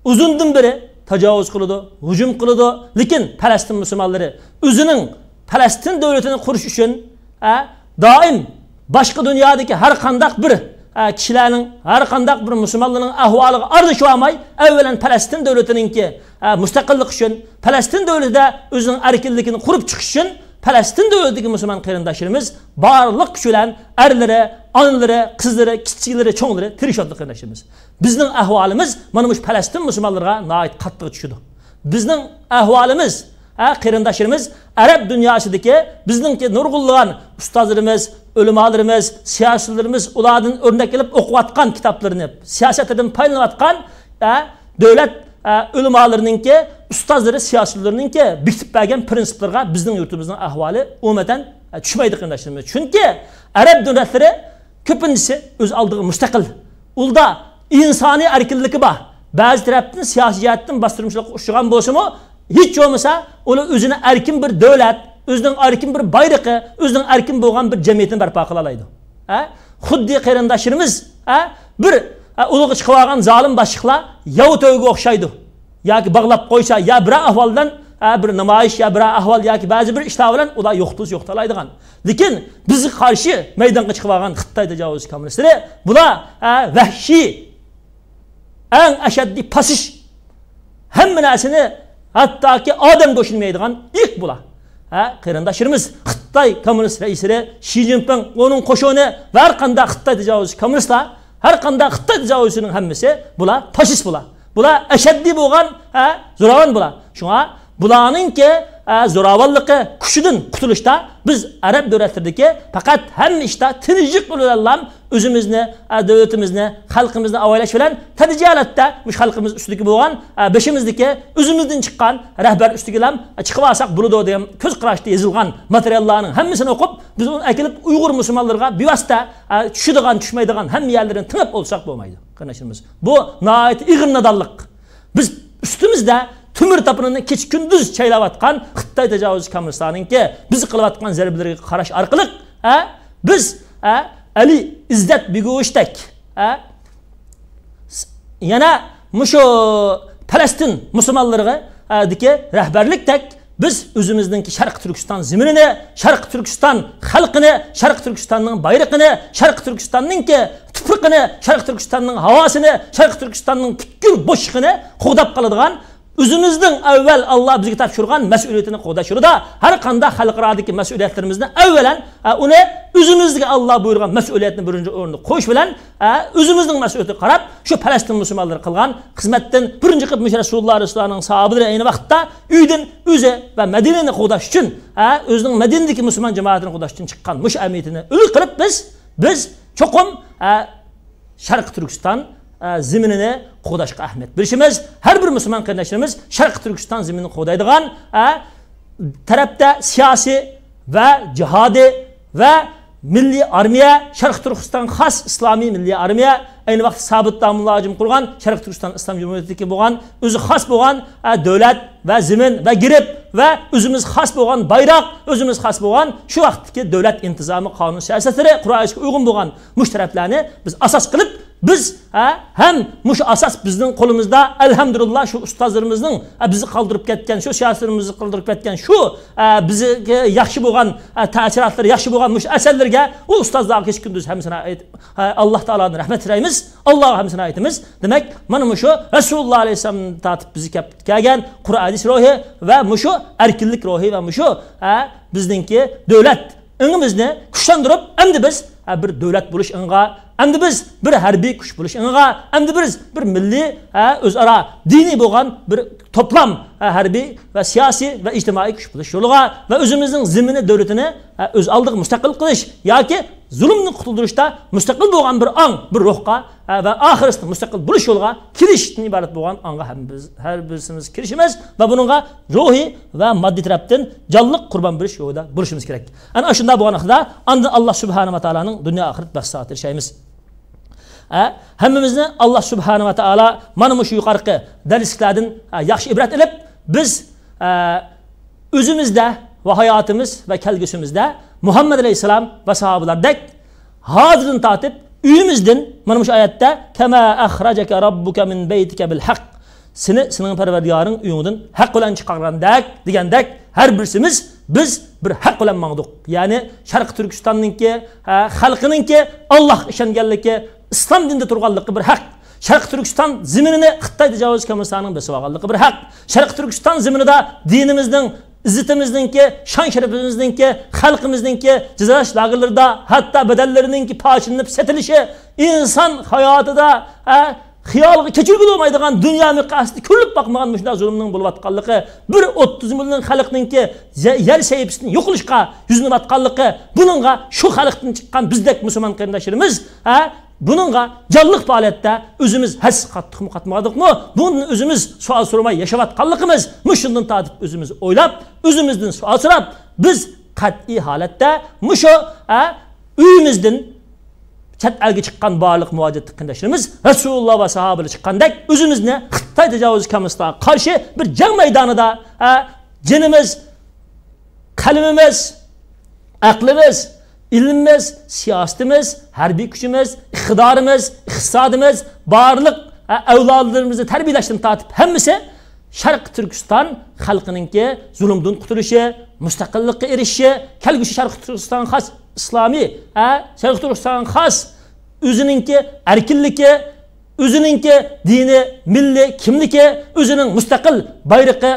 ئۇزۇندىن بېرى تاجاۋۇز قىلىدۇ، ھۇجۇم قىلىدۇ. لېكىن پەلەستىن مۇسۇلمانلىرى ئۆزىنىڭ پەلەستىن دۆلىتىنى قۇرۇش ئۈچۈن ئە، دائىم باشقا دۇنيادىكى ھەر قانداق بىر، ئە، كىشىلەرنىڭ، ھەر قانداق بىر مۇسۇلمانلارنىڭ ئەھۋالىغا ئارىلىشىۋالماي، ئەۋۋەلەن پەلەستىن دۆلىتىنىڭكى، ئە، مۇستەقىللىقى ئۈچۈن، پەلەستىن دۆلىتىدە ئۆزىنىڭ ئەركىنلىكىنى قۇرۇپ چىقىش ئۈچۈن پەلەستىن دۆلىتىدىكى مۇسۇلمان قېرىنداشلىرىمىز بارلىق كۈچى بىلەن ئەرلىرى، ئانىلىرى، قىزلىرى، كىچىكلىرى، چوڭلىرى تىرىشىۋاتىدۇ قېرىنداشلىرىمىز. بىزنىڭ ئەھۋالىمىز مانا مۇشۇ پەلەستىن مۇسۇلمانلىرىغا ناھايىتى قاتتىق چۈشىدۇ. بىزنىڭ ئەھۋالىمىز، ھە، قېرىنداشلىرىمىز، ئەرەب دۇنياسىدىكى بىزنىڭكى نۇرغۇنلىغان ئۇستازلىرىمىز، ئۆلىمالىرىمىز، سىياسىيلىرىمىز، ئۇلاردىن ئۆرنەك ئېلىپ ئوقۇۋاتقان كىتابلىرىنى، سىياسەتلىرىدىن پايدىلىنىۋاتقان، ھە، دۆلەت، ھە، ئۆلىمالىرىنىڭكى، ئۇستازلىرى، سىياسىيلىرىنىڭكى بېكىتىپ بەرگەن پىرىنسىپلىرىغا بىزنىڭ يۇرتىمىزنىڭ ئەھۋالى ئومۇمەن، ھە، چۈشمەيدۇ قېرىنداشلىرىمىز. چۈنكى ئەرەب دۆلەتلىرى كۆپىنچىسى ئۆز ئالدىغا مۇستەقىل. ئۇلدا ئىنسانىي ئەركىنلىكى بار. بەزى تەرەپتىن سىياسىي جەھەتتىن باستۇرمىچىلىققا ئۇچرىغان بولسىمۇ، ھېچ بولمىسا ئۇلار ئۆزىنى ئەركىن بىر دۆلەت، ئۆزىنىڭ ئەركىن بىر بايرىقى، ئۆزىنىڭ ئەركىن بولغان بىر جەمئىيىتىنى بەرپا قىلالايدۇ. ھە؟ خۇددى قېرىنداشلىرىمىز، ھە؟ بىر، ھە، ئۇلىغا چىقىۋالغان زالىم باشلىقلار ياۋا تۆگىگە ئوخشايدۇ. ياكى باغلاپ قويسا، يا بىرەر ئەھۋال بىلەن، ھە، بىر نامايىش، يا بىرەر ئەھۋال ياكى بەزى بىر ئىشلار بىلەن ئۇلار يوقىتىلسا يوقىتالايدىغان. لېكىن بىزگە قارشى مەيدانغا چىقىۋالغان خىتاي تاجاۋۇزچى كوممۇنىستلىرى، بۇلار، ھە، ۋەھشىي، ئەڭ ئەشەددىي پاسىش، ھەممە نەرسىنى، ھەتتاكى ئادەم گۆشىنى يەيدىغان ئېيىق بۇلار. ھە، قېرىنداشلىرىمىز، خىتاي كوممۇنىست رەئىسلىرى شى جىنپىڭ، ئۇنىڭ قوشۇنى ۋە ھەر قانداق خىتاي تاجاۋۇزچى كوممۇنىستلار، ھەر قانداق خىتاي تاجاۋۇزچىنىڭ ھەممىسى بۇلار پاشىست بۇلار. بۇلار ئەشەددىي بولغان، ھە، زوراۋان بۇلار. شۇڭا بۇلارنىڭكى، ھە، زوراۋانلىقى، كۈچىدىن قۇتۇلۇشتا بىز ئەرەب دۆلەتلىرىدىكى پەقەت ھەممە ئىشتا تىنچلىق بىلەنلا ئۆزىمىزنى، ھە، دۆلىتىمىزنى، خەلقىمىزنى ئاۋايلاش بىلەن تەدرىجىي ھالەتتە مۇشۇ خەلقىمىز ئۈستىدىكى بولغان، ھە، بېشىمىزدىكى ئۆزىمىزدىن چىققان رەھبەر ئۈستىگىلا چىقىۋالساق بولىدۇ دېگەن كۆز قاراشتا يېزىلغان ماتېرىياللارنىڭ ھەممىسىنى ئوقۇپ، بىز ئۇنى ئەكېلىپ ئۇيغۇر مۇسۇلمانلىرىغا بىۋاسىتە، ھە، چۈشىدىغان، چۈشمەيدىغان ھەممە يەرلىرىنى تېڭىپ ئولتۇرساق بولمايدۇ، قېرىنداشلىرىمىز. بۇ ناھايىتى ئېغىر نادانلىق. بىز ئۈستىمىزدە تۆمۈر تاپىنىنى كېچە-كۈندۈز چايلاۋاتقان خىتاي تاجاۋۇزچى كوممۇنىستلارنىڭكى بىزگە قىلىۋاتقان زەربىلىرىگە قاراش ئارقىلىق، ھە، بىز، ھە، ئەلى ئىززەت بېگوۋىچتەك، ھە، يەنە مۇشۇ پەلەستىن مۇسۇلمانلىرىغا، ھە، دىكى رەھبەرلىكتەك بىز ئۆزىمىزنىڭكى شەرقىي تۈركىستان زېمىنىنى، شەرقىي تۈركىستان خەلقىنى، شەرقىي تۈركىستاننىڭ بايرىقىنى، شەرقىي تۈركىستاننىڭكى تۇپرىقىنى، شەرقىي تۈركىستاننىڭ ھاۋاسىنى، شەرقىي تۈركىستاننىڭ پۈتكۈل بوشلۇقىنى قوغداپ قالىدىغان، ئۆزىمىزنىڭ ئەۋۋەل ئاللا بىزگە تاپشۇرغان مەسئۇلىيىتىنى قوغداش يولىدا ھەر قانداق خەلقئارادىكى مەسئۇلىيەتلىرىمىزنى ئەۋۋەلەن، ئە، ئۇنى ئۆزىمىزگە ئاللا بۇيرۇغان مەسئۇلىيەتنى بىرىنچى ئورۇندا قويۇش بىلەن، ئە، ئۆزىمىزنىڭ مەسئۇلىيىتىگە قاراپ، شۇ پەلەستىن مۇسۇلمانلىرى قىلغان خىزمەتتىن بىرىنچى قېتىم مۇشۇ رەسۇلۇللا ئەلەيھىسسالامنىڭ ساھابىلىرى ئەينى ۋاقىتتا ئۆيدىن ئۆزى ۋە مەدىنىنى قوغداش ئۈچۈن، ئە، ئۆزىنىڭ مەدىنىدىكى مۇسۇلمان جامائىتىنى قوغداش ئۈچۈن چىققان مۇشۇ ئەمەلىيىتىنى ئۈلگە قىلىپ بىز، بىز چوقۇم، ئە، شەرقىي تۈركىستان، ئە، زېمىنىنى قوغداشقا ئەھمىيەت بېرىشىمىز، ھەر بىر مۇسۇلمان قېرىنداشلىرىمىز شەرقىي تۈركىستان زېمىنىنى قوغدايدىغان، ئە، تەرەپتە سىياسىي ۋە جىھادىي ۋە مىللىي ئارمىيە، شەرقىي تۈركىستان خاس ئىسلامىي مىللىي ئارمىيە، ئەينى ۋاقىتتا سابىت داموللا ھاجىم قۇرغان شەرقىي تۈركىستان ئىسلام جۇمھۇرىيىتىدىكى بولغان ئۆزى خاس بولغان، ئە، دۆلەت ۋە زېمىن ۋە گېرب ۋە ئۆزىمىز خاس بولغان بايراق، ئۆزىمىز خاس بولغان شۇ ۋاقىتتىكى دۆلەت ئىنتىزامى، قانۇن سىياسەتلىرى، قۇرئان ھەدىسكە ئۇيغۇن بولغان مۇشۇ تەرەپلەرنى بىز ئاساس قىلىپ، بىز، ھە، ھەم مۇشۇ ئاساس بىزنىڭ قولىمىزدا، ئەلھەمدۇلىللا، شۇ ئۇستازلىرىمىزنىڭ، ھە، بىزگە قالدۇرۇپ كەتكەن، شۇ سىياسىيلىرىمىزگە قالدۇرۇپ كەتكەن، شۇ، ھە، بىزگە ياخشى بولغان، ھە، تەسىراتلىرى ياخشى بولغان مۇشۇ ئەسەرلەرگە ئۇ ئۇستازلارغا كېچە-كۈندۈز ھەممىسىنى ئېيتىپ، ھە، ئاللا تائالادىن رەھمەت تىلەيمىز، ئاللاغا ھەممىسىنى ئېيتىمىز. دېمەك، مانا مۇشۇ رەسۇلۇللا ئەلەيھىسسالامدىن تارتىپ بىزگە كەپ-، كەلگەن قۇرئان ھەدىس روھى ۋە مۇشۇ ئەركىنلىك روھى ۋە مۇشۇ، ھە، بىزنىڭكى دۆلەت ئېڭىمىزنى كۈچلەندۈرۈپ، ئەمدى بىز، ھە، بىر دۆلەت بولۇش ئېڭىغا، ئەمدى بىز بىر ھەربىي كۈچ بولۇش ئېڭىغا، ئەمدى بىز بىر مىللىي، ھە، ئۆزئارا دىنىي بولغان بىر توپلام، ھە، ھەربىي ۋە سىياسىي ۋە ئىجتىمائىي كۈچ بولۇش يولىغا ۋە ئۆزىمىزنىڭ زېمىنى دۆلىتىنى، ھە، ئۆز ئالدىغا مۇستەقىل قىلىش ياكى زۇلۇمدىن قۇتۇلدۇرۇشتا مۇستەقىل بولغان بىر ئاڭ، بىر روھقا، ھە، ۋە ئاخىرسىدا مۇستەقىل بولۇش يولىغا كىرىشتىن ئىبارەت بولغان ئاڭغا ھەممىمىز، ھەر بىرسىمىز كىرىشىمىز ۋە بۇنىڭغا روھىي ۋە ماددىي تەرەپتىن جانلىق قۇربان بېرىش يولىدا بولۇشىمىز كېرەك. ئەنە ئاشۇنداق بولغان ھالدا ئاندىن ئاللا سۇبھانەھۇ ۋە تائالانىڭ دۇنيا ئاخىرەت بەخت-سائادىتىگە ئېرىشەيمىز. ھە، ھەممىمىزنى ئاللا سۇبھانەھۇ ۋە تائالا مانا مۇشۇ يۇقىرىقى دەرسلىكلەردىن، ھە، ياخشى ئىبرەت ئېلىپ، بىز، ھە، ئۆزىمىزدە ۋە ھاياتىمىز ۋە كەلگۈسىمىزدە مۇھەممەد ئەلەيھىسسالام ۋە ساھابىلاردەك ھازىردىن تارتىپ ئۆيىمىزدىن، مانا مۇشۇ ئايەتتە، كەما ئەخرەجەكە رەببۇكە مىن بەيتىكە بىل ھەق، سېنى سېنىڭ پەرۋەردىگارىڭ ئۆيۈڭدىن ھەق بىلەن چىقارغاندەك دېگەندەك، ھەر بىرسىمىز بىز بىر ھەق بىلەن ماڭدۇق. يەنى شەرقىي تۈركىستاننىڭكى، ھە، خەلقىنىڭكى ئاللاھقا ئىشەنگەنلىكى، ئىسلام دىنىدا تۇرغانلىقى بىر ھەق. شەرقىي تۈركىستان زېمىنىنى خىتاي تاجاۋۇزچى كوممۇنىستلارنىڭ بېسىۋالغانلىقى بىر ھەق. شەرقىي تۈركىستان زېمىنىدا دىنىمىزنىڭ، ئىززىتىمىزنىڭكى، شان-شەرىپىمىزنىڭكى، خەلقىمىزنىڭكى جازالاش لاگېرلىرىدا ھەتتا بەدەنلىرىنىڭكى پارچىلىنىپ سېتىلىشى، ئىنسان ھاياتىدا، ھە، خىيالغا كەچۈرگىلى بولمايدىغان، دۇنيا مىقياسىدا كۆرۈلۈپ باقمىغان مۇشۇنداق زۇلۇمنىڭ بولۇۋاتقانلىقى، بىر ئوتتۇز مىليون خەلقنىڭكى يە-، يەر سەھىپىسىدىن يوقىلىشقا يۈزلىنىۋاتقانلىقى، بۇنىڭغا شۇ خەلقتىن چىققان بىزدەك مۇسۇلمان قېرىنداشلىرىمىز، ھە، بۇنىڭغا جانلىق پائالىيەتتە ئۆزىمىز ھەسسە قاتتۇقمۇ قاتمىدۇقمۇ؟ بۇندىن ئۆزىمىز سوئال سورىماي ياشاۋاتقانلىقىمىز، مۇشۇندىن تارتىپ ئۆزىمىز ئويلاپ، ئۆزىمىزدىن سوئال سوراپ، بىز قەتئىي ھالەتتە مۇشۇ، ھە، ئۆيىمىزدىن چەت ئەلگە چىققان بارلىق مۇھاجىرەت قېرىنداشلىرىمىز رەسۇلۇللا ۋە ساھابىلەر چىققاندەك ئۆزىمىزنى خىتاي تاجاۋۇزچى كوممۇنىستلارغا قارشى بىر جەڭ مەيدانىدا، ھە، جېنىمىز، قەلىمىمىز، ئەقلىمىز، ئىلمىمىز، سىياسىتىمىز، ھەربىي كۈچىمىز، ئىقتىدارىمىز، ئىقتىسادىمىز، بارلىق، ھە، ئەۋلادلىرىمىزنى تەربىيەلەشتىن تارتىپ ھەممىسى شەرقىي تۈركىستان خەلقىنىڭكى زۇلۇمدىن قۇتۇلۇشى، مۇستەقىللىققا ئېرىشىشى، كەلگۈسى شەرقىي تۈركىستانغا خاس ئىسلامىي، ھە، شەرقىي تۈركىستانغا خاس ئۆزىنىڭكى ئەركىنلىكى، ئۆزىنىڭكى دىنىي، مىللىي كىملىكى، ئۆزىنىڭ مۇستەقىل بايرىقى،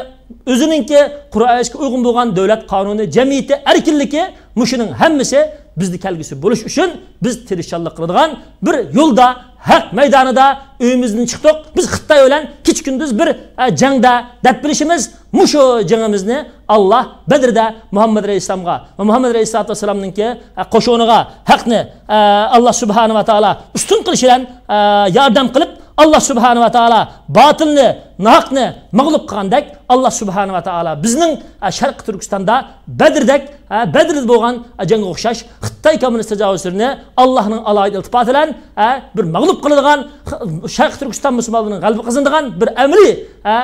ئۆزىنىڭكى قۇرئان ھەدىسكە ئۇيغۇن بولغان دۆلەت قانۇنى، جەمئىيىتى، ئەركىنلىكى، مۇشۇنىڭ ھەممىسى بىزدە كەلگۈسى بولۇش ئۈچۈن بىز تىرىشچانلىق قىلىدىغان بىر يولدا، ھەق مەيدانىدا ئۆيىمىزدىن چىقتۇق. بىز خىتاي بىلەن كېچە-كۈندۈز بىر، ئە، جەڭدە دەپ بىلىشىمىز، مۇشۇ جېڭىمىزنى ئاللا بەدرىدە مۇھەممەد ئەلەيھىسسالامغا ۋە مۇھەممەد ئەلەيھىسسالاتۇ ۋەسسالامنىڭكى، ئە، قوشۇنىغا ھەقنى، ئە، ئاللا سۇبھانە ۋە تائالا ئۈستۈن قىلىشى بىلەن، ئە، ياردەم قىلىپ، ئاللا سۇبھانە ۋە تائالا باتىلنى، ناھەقنى مەغلۇپ قىلغاندەك، ئاللا سۇبھانە ۋە تائالا بىزنىڭ، ئە، شەرقىي تۈركىستاندا بەدردەك، ئە، بەدرىدە بولغان، ئە، جەڭگە ئوخشاش خىتاي كوممۇنىست تاجاۋۇزچىلىرىنى ئاللانىڭ ئالاھىدە ئىلتىپاتى بىلەن، ئە، بىر مەغلۇپ قىلىدىغان، خ-، شەرقىي تۈركىستان مۇسۇلمانلىرىنىڭ غەلىبە قازىنىدىغان بىر ئەمەلىي، ئە،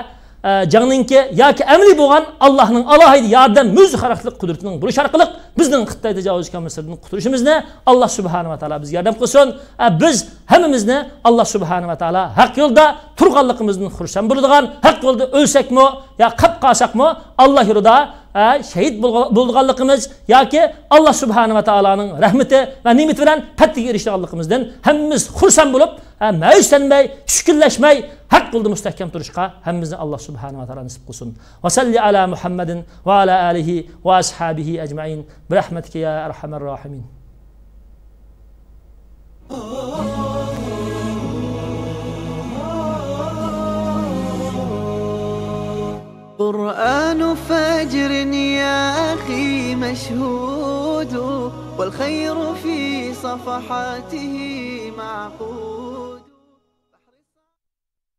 ئە، جەڭنىڭكى ياكى ئەمەلىي بولغان ئاللانىڭ ئالاھىدە ياردەم، مۆجىزە خاراكتېرلىك قۇدرىتىنىڭ بولۇشى ئارقىلىق بىزنىڭ خىتاي تاجاۋۇزچى كوممۇنىستلىرىدىن قۇتۇلۇشىمىزنى ئاللا سۇبھانە ۋە تائالا بىزگە ياردەم قىلسۇن. ئە، بىز ھەممىمىزنى ئاللا سۇبھانە ۋە تائالا ھەق يولدا تۇرغانلىقىمىزدىن خۇرسەن بولىدىغان، ھەق يولدا ئۆلسەكمۇ يا قېلىپ قالساقمۇ، ئاللا يولىدا، ئە، شېھىت بولغا-، بولىدىغانلىقىمىز ياكى ئاللا سۇبھانە ۋە تائالانىڭ رەھمىتى ۋە نېمىتى بىلەن پەتھىگە ئېرىشىدىغانلىقىمىزدىن ھەممىمىز خۇرسەن بولۇپ، ئە، مەيۈسلەنمەي، چۈشكۈنلەشمەي، ھەق يولدا مۇستەھكەم تۇرۇشقا ھەممىمىزنى ئاللا سۇبھانە ۋە تائالا نېسىپ قىلسۇن. ۋە سەللى ئەلا مۇھەممەدىن ۋە ئەلا ئالىھى ۋە ئەسھابىھى ئەجمەئىن. بىرەھمەتىكە يا ئەرھەمەر راھىمىن. قرآن فجر يا أخي مشهود، والخير في صفحاته معقود.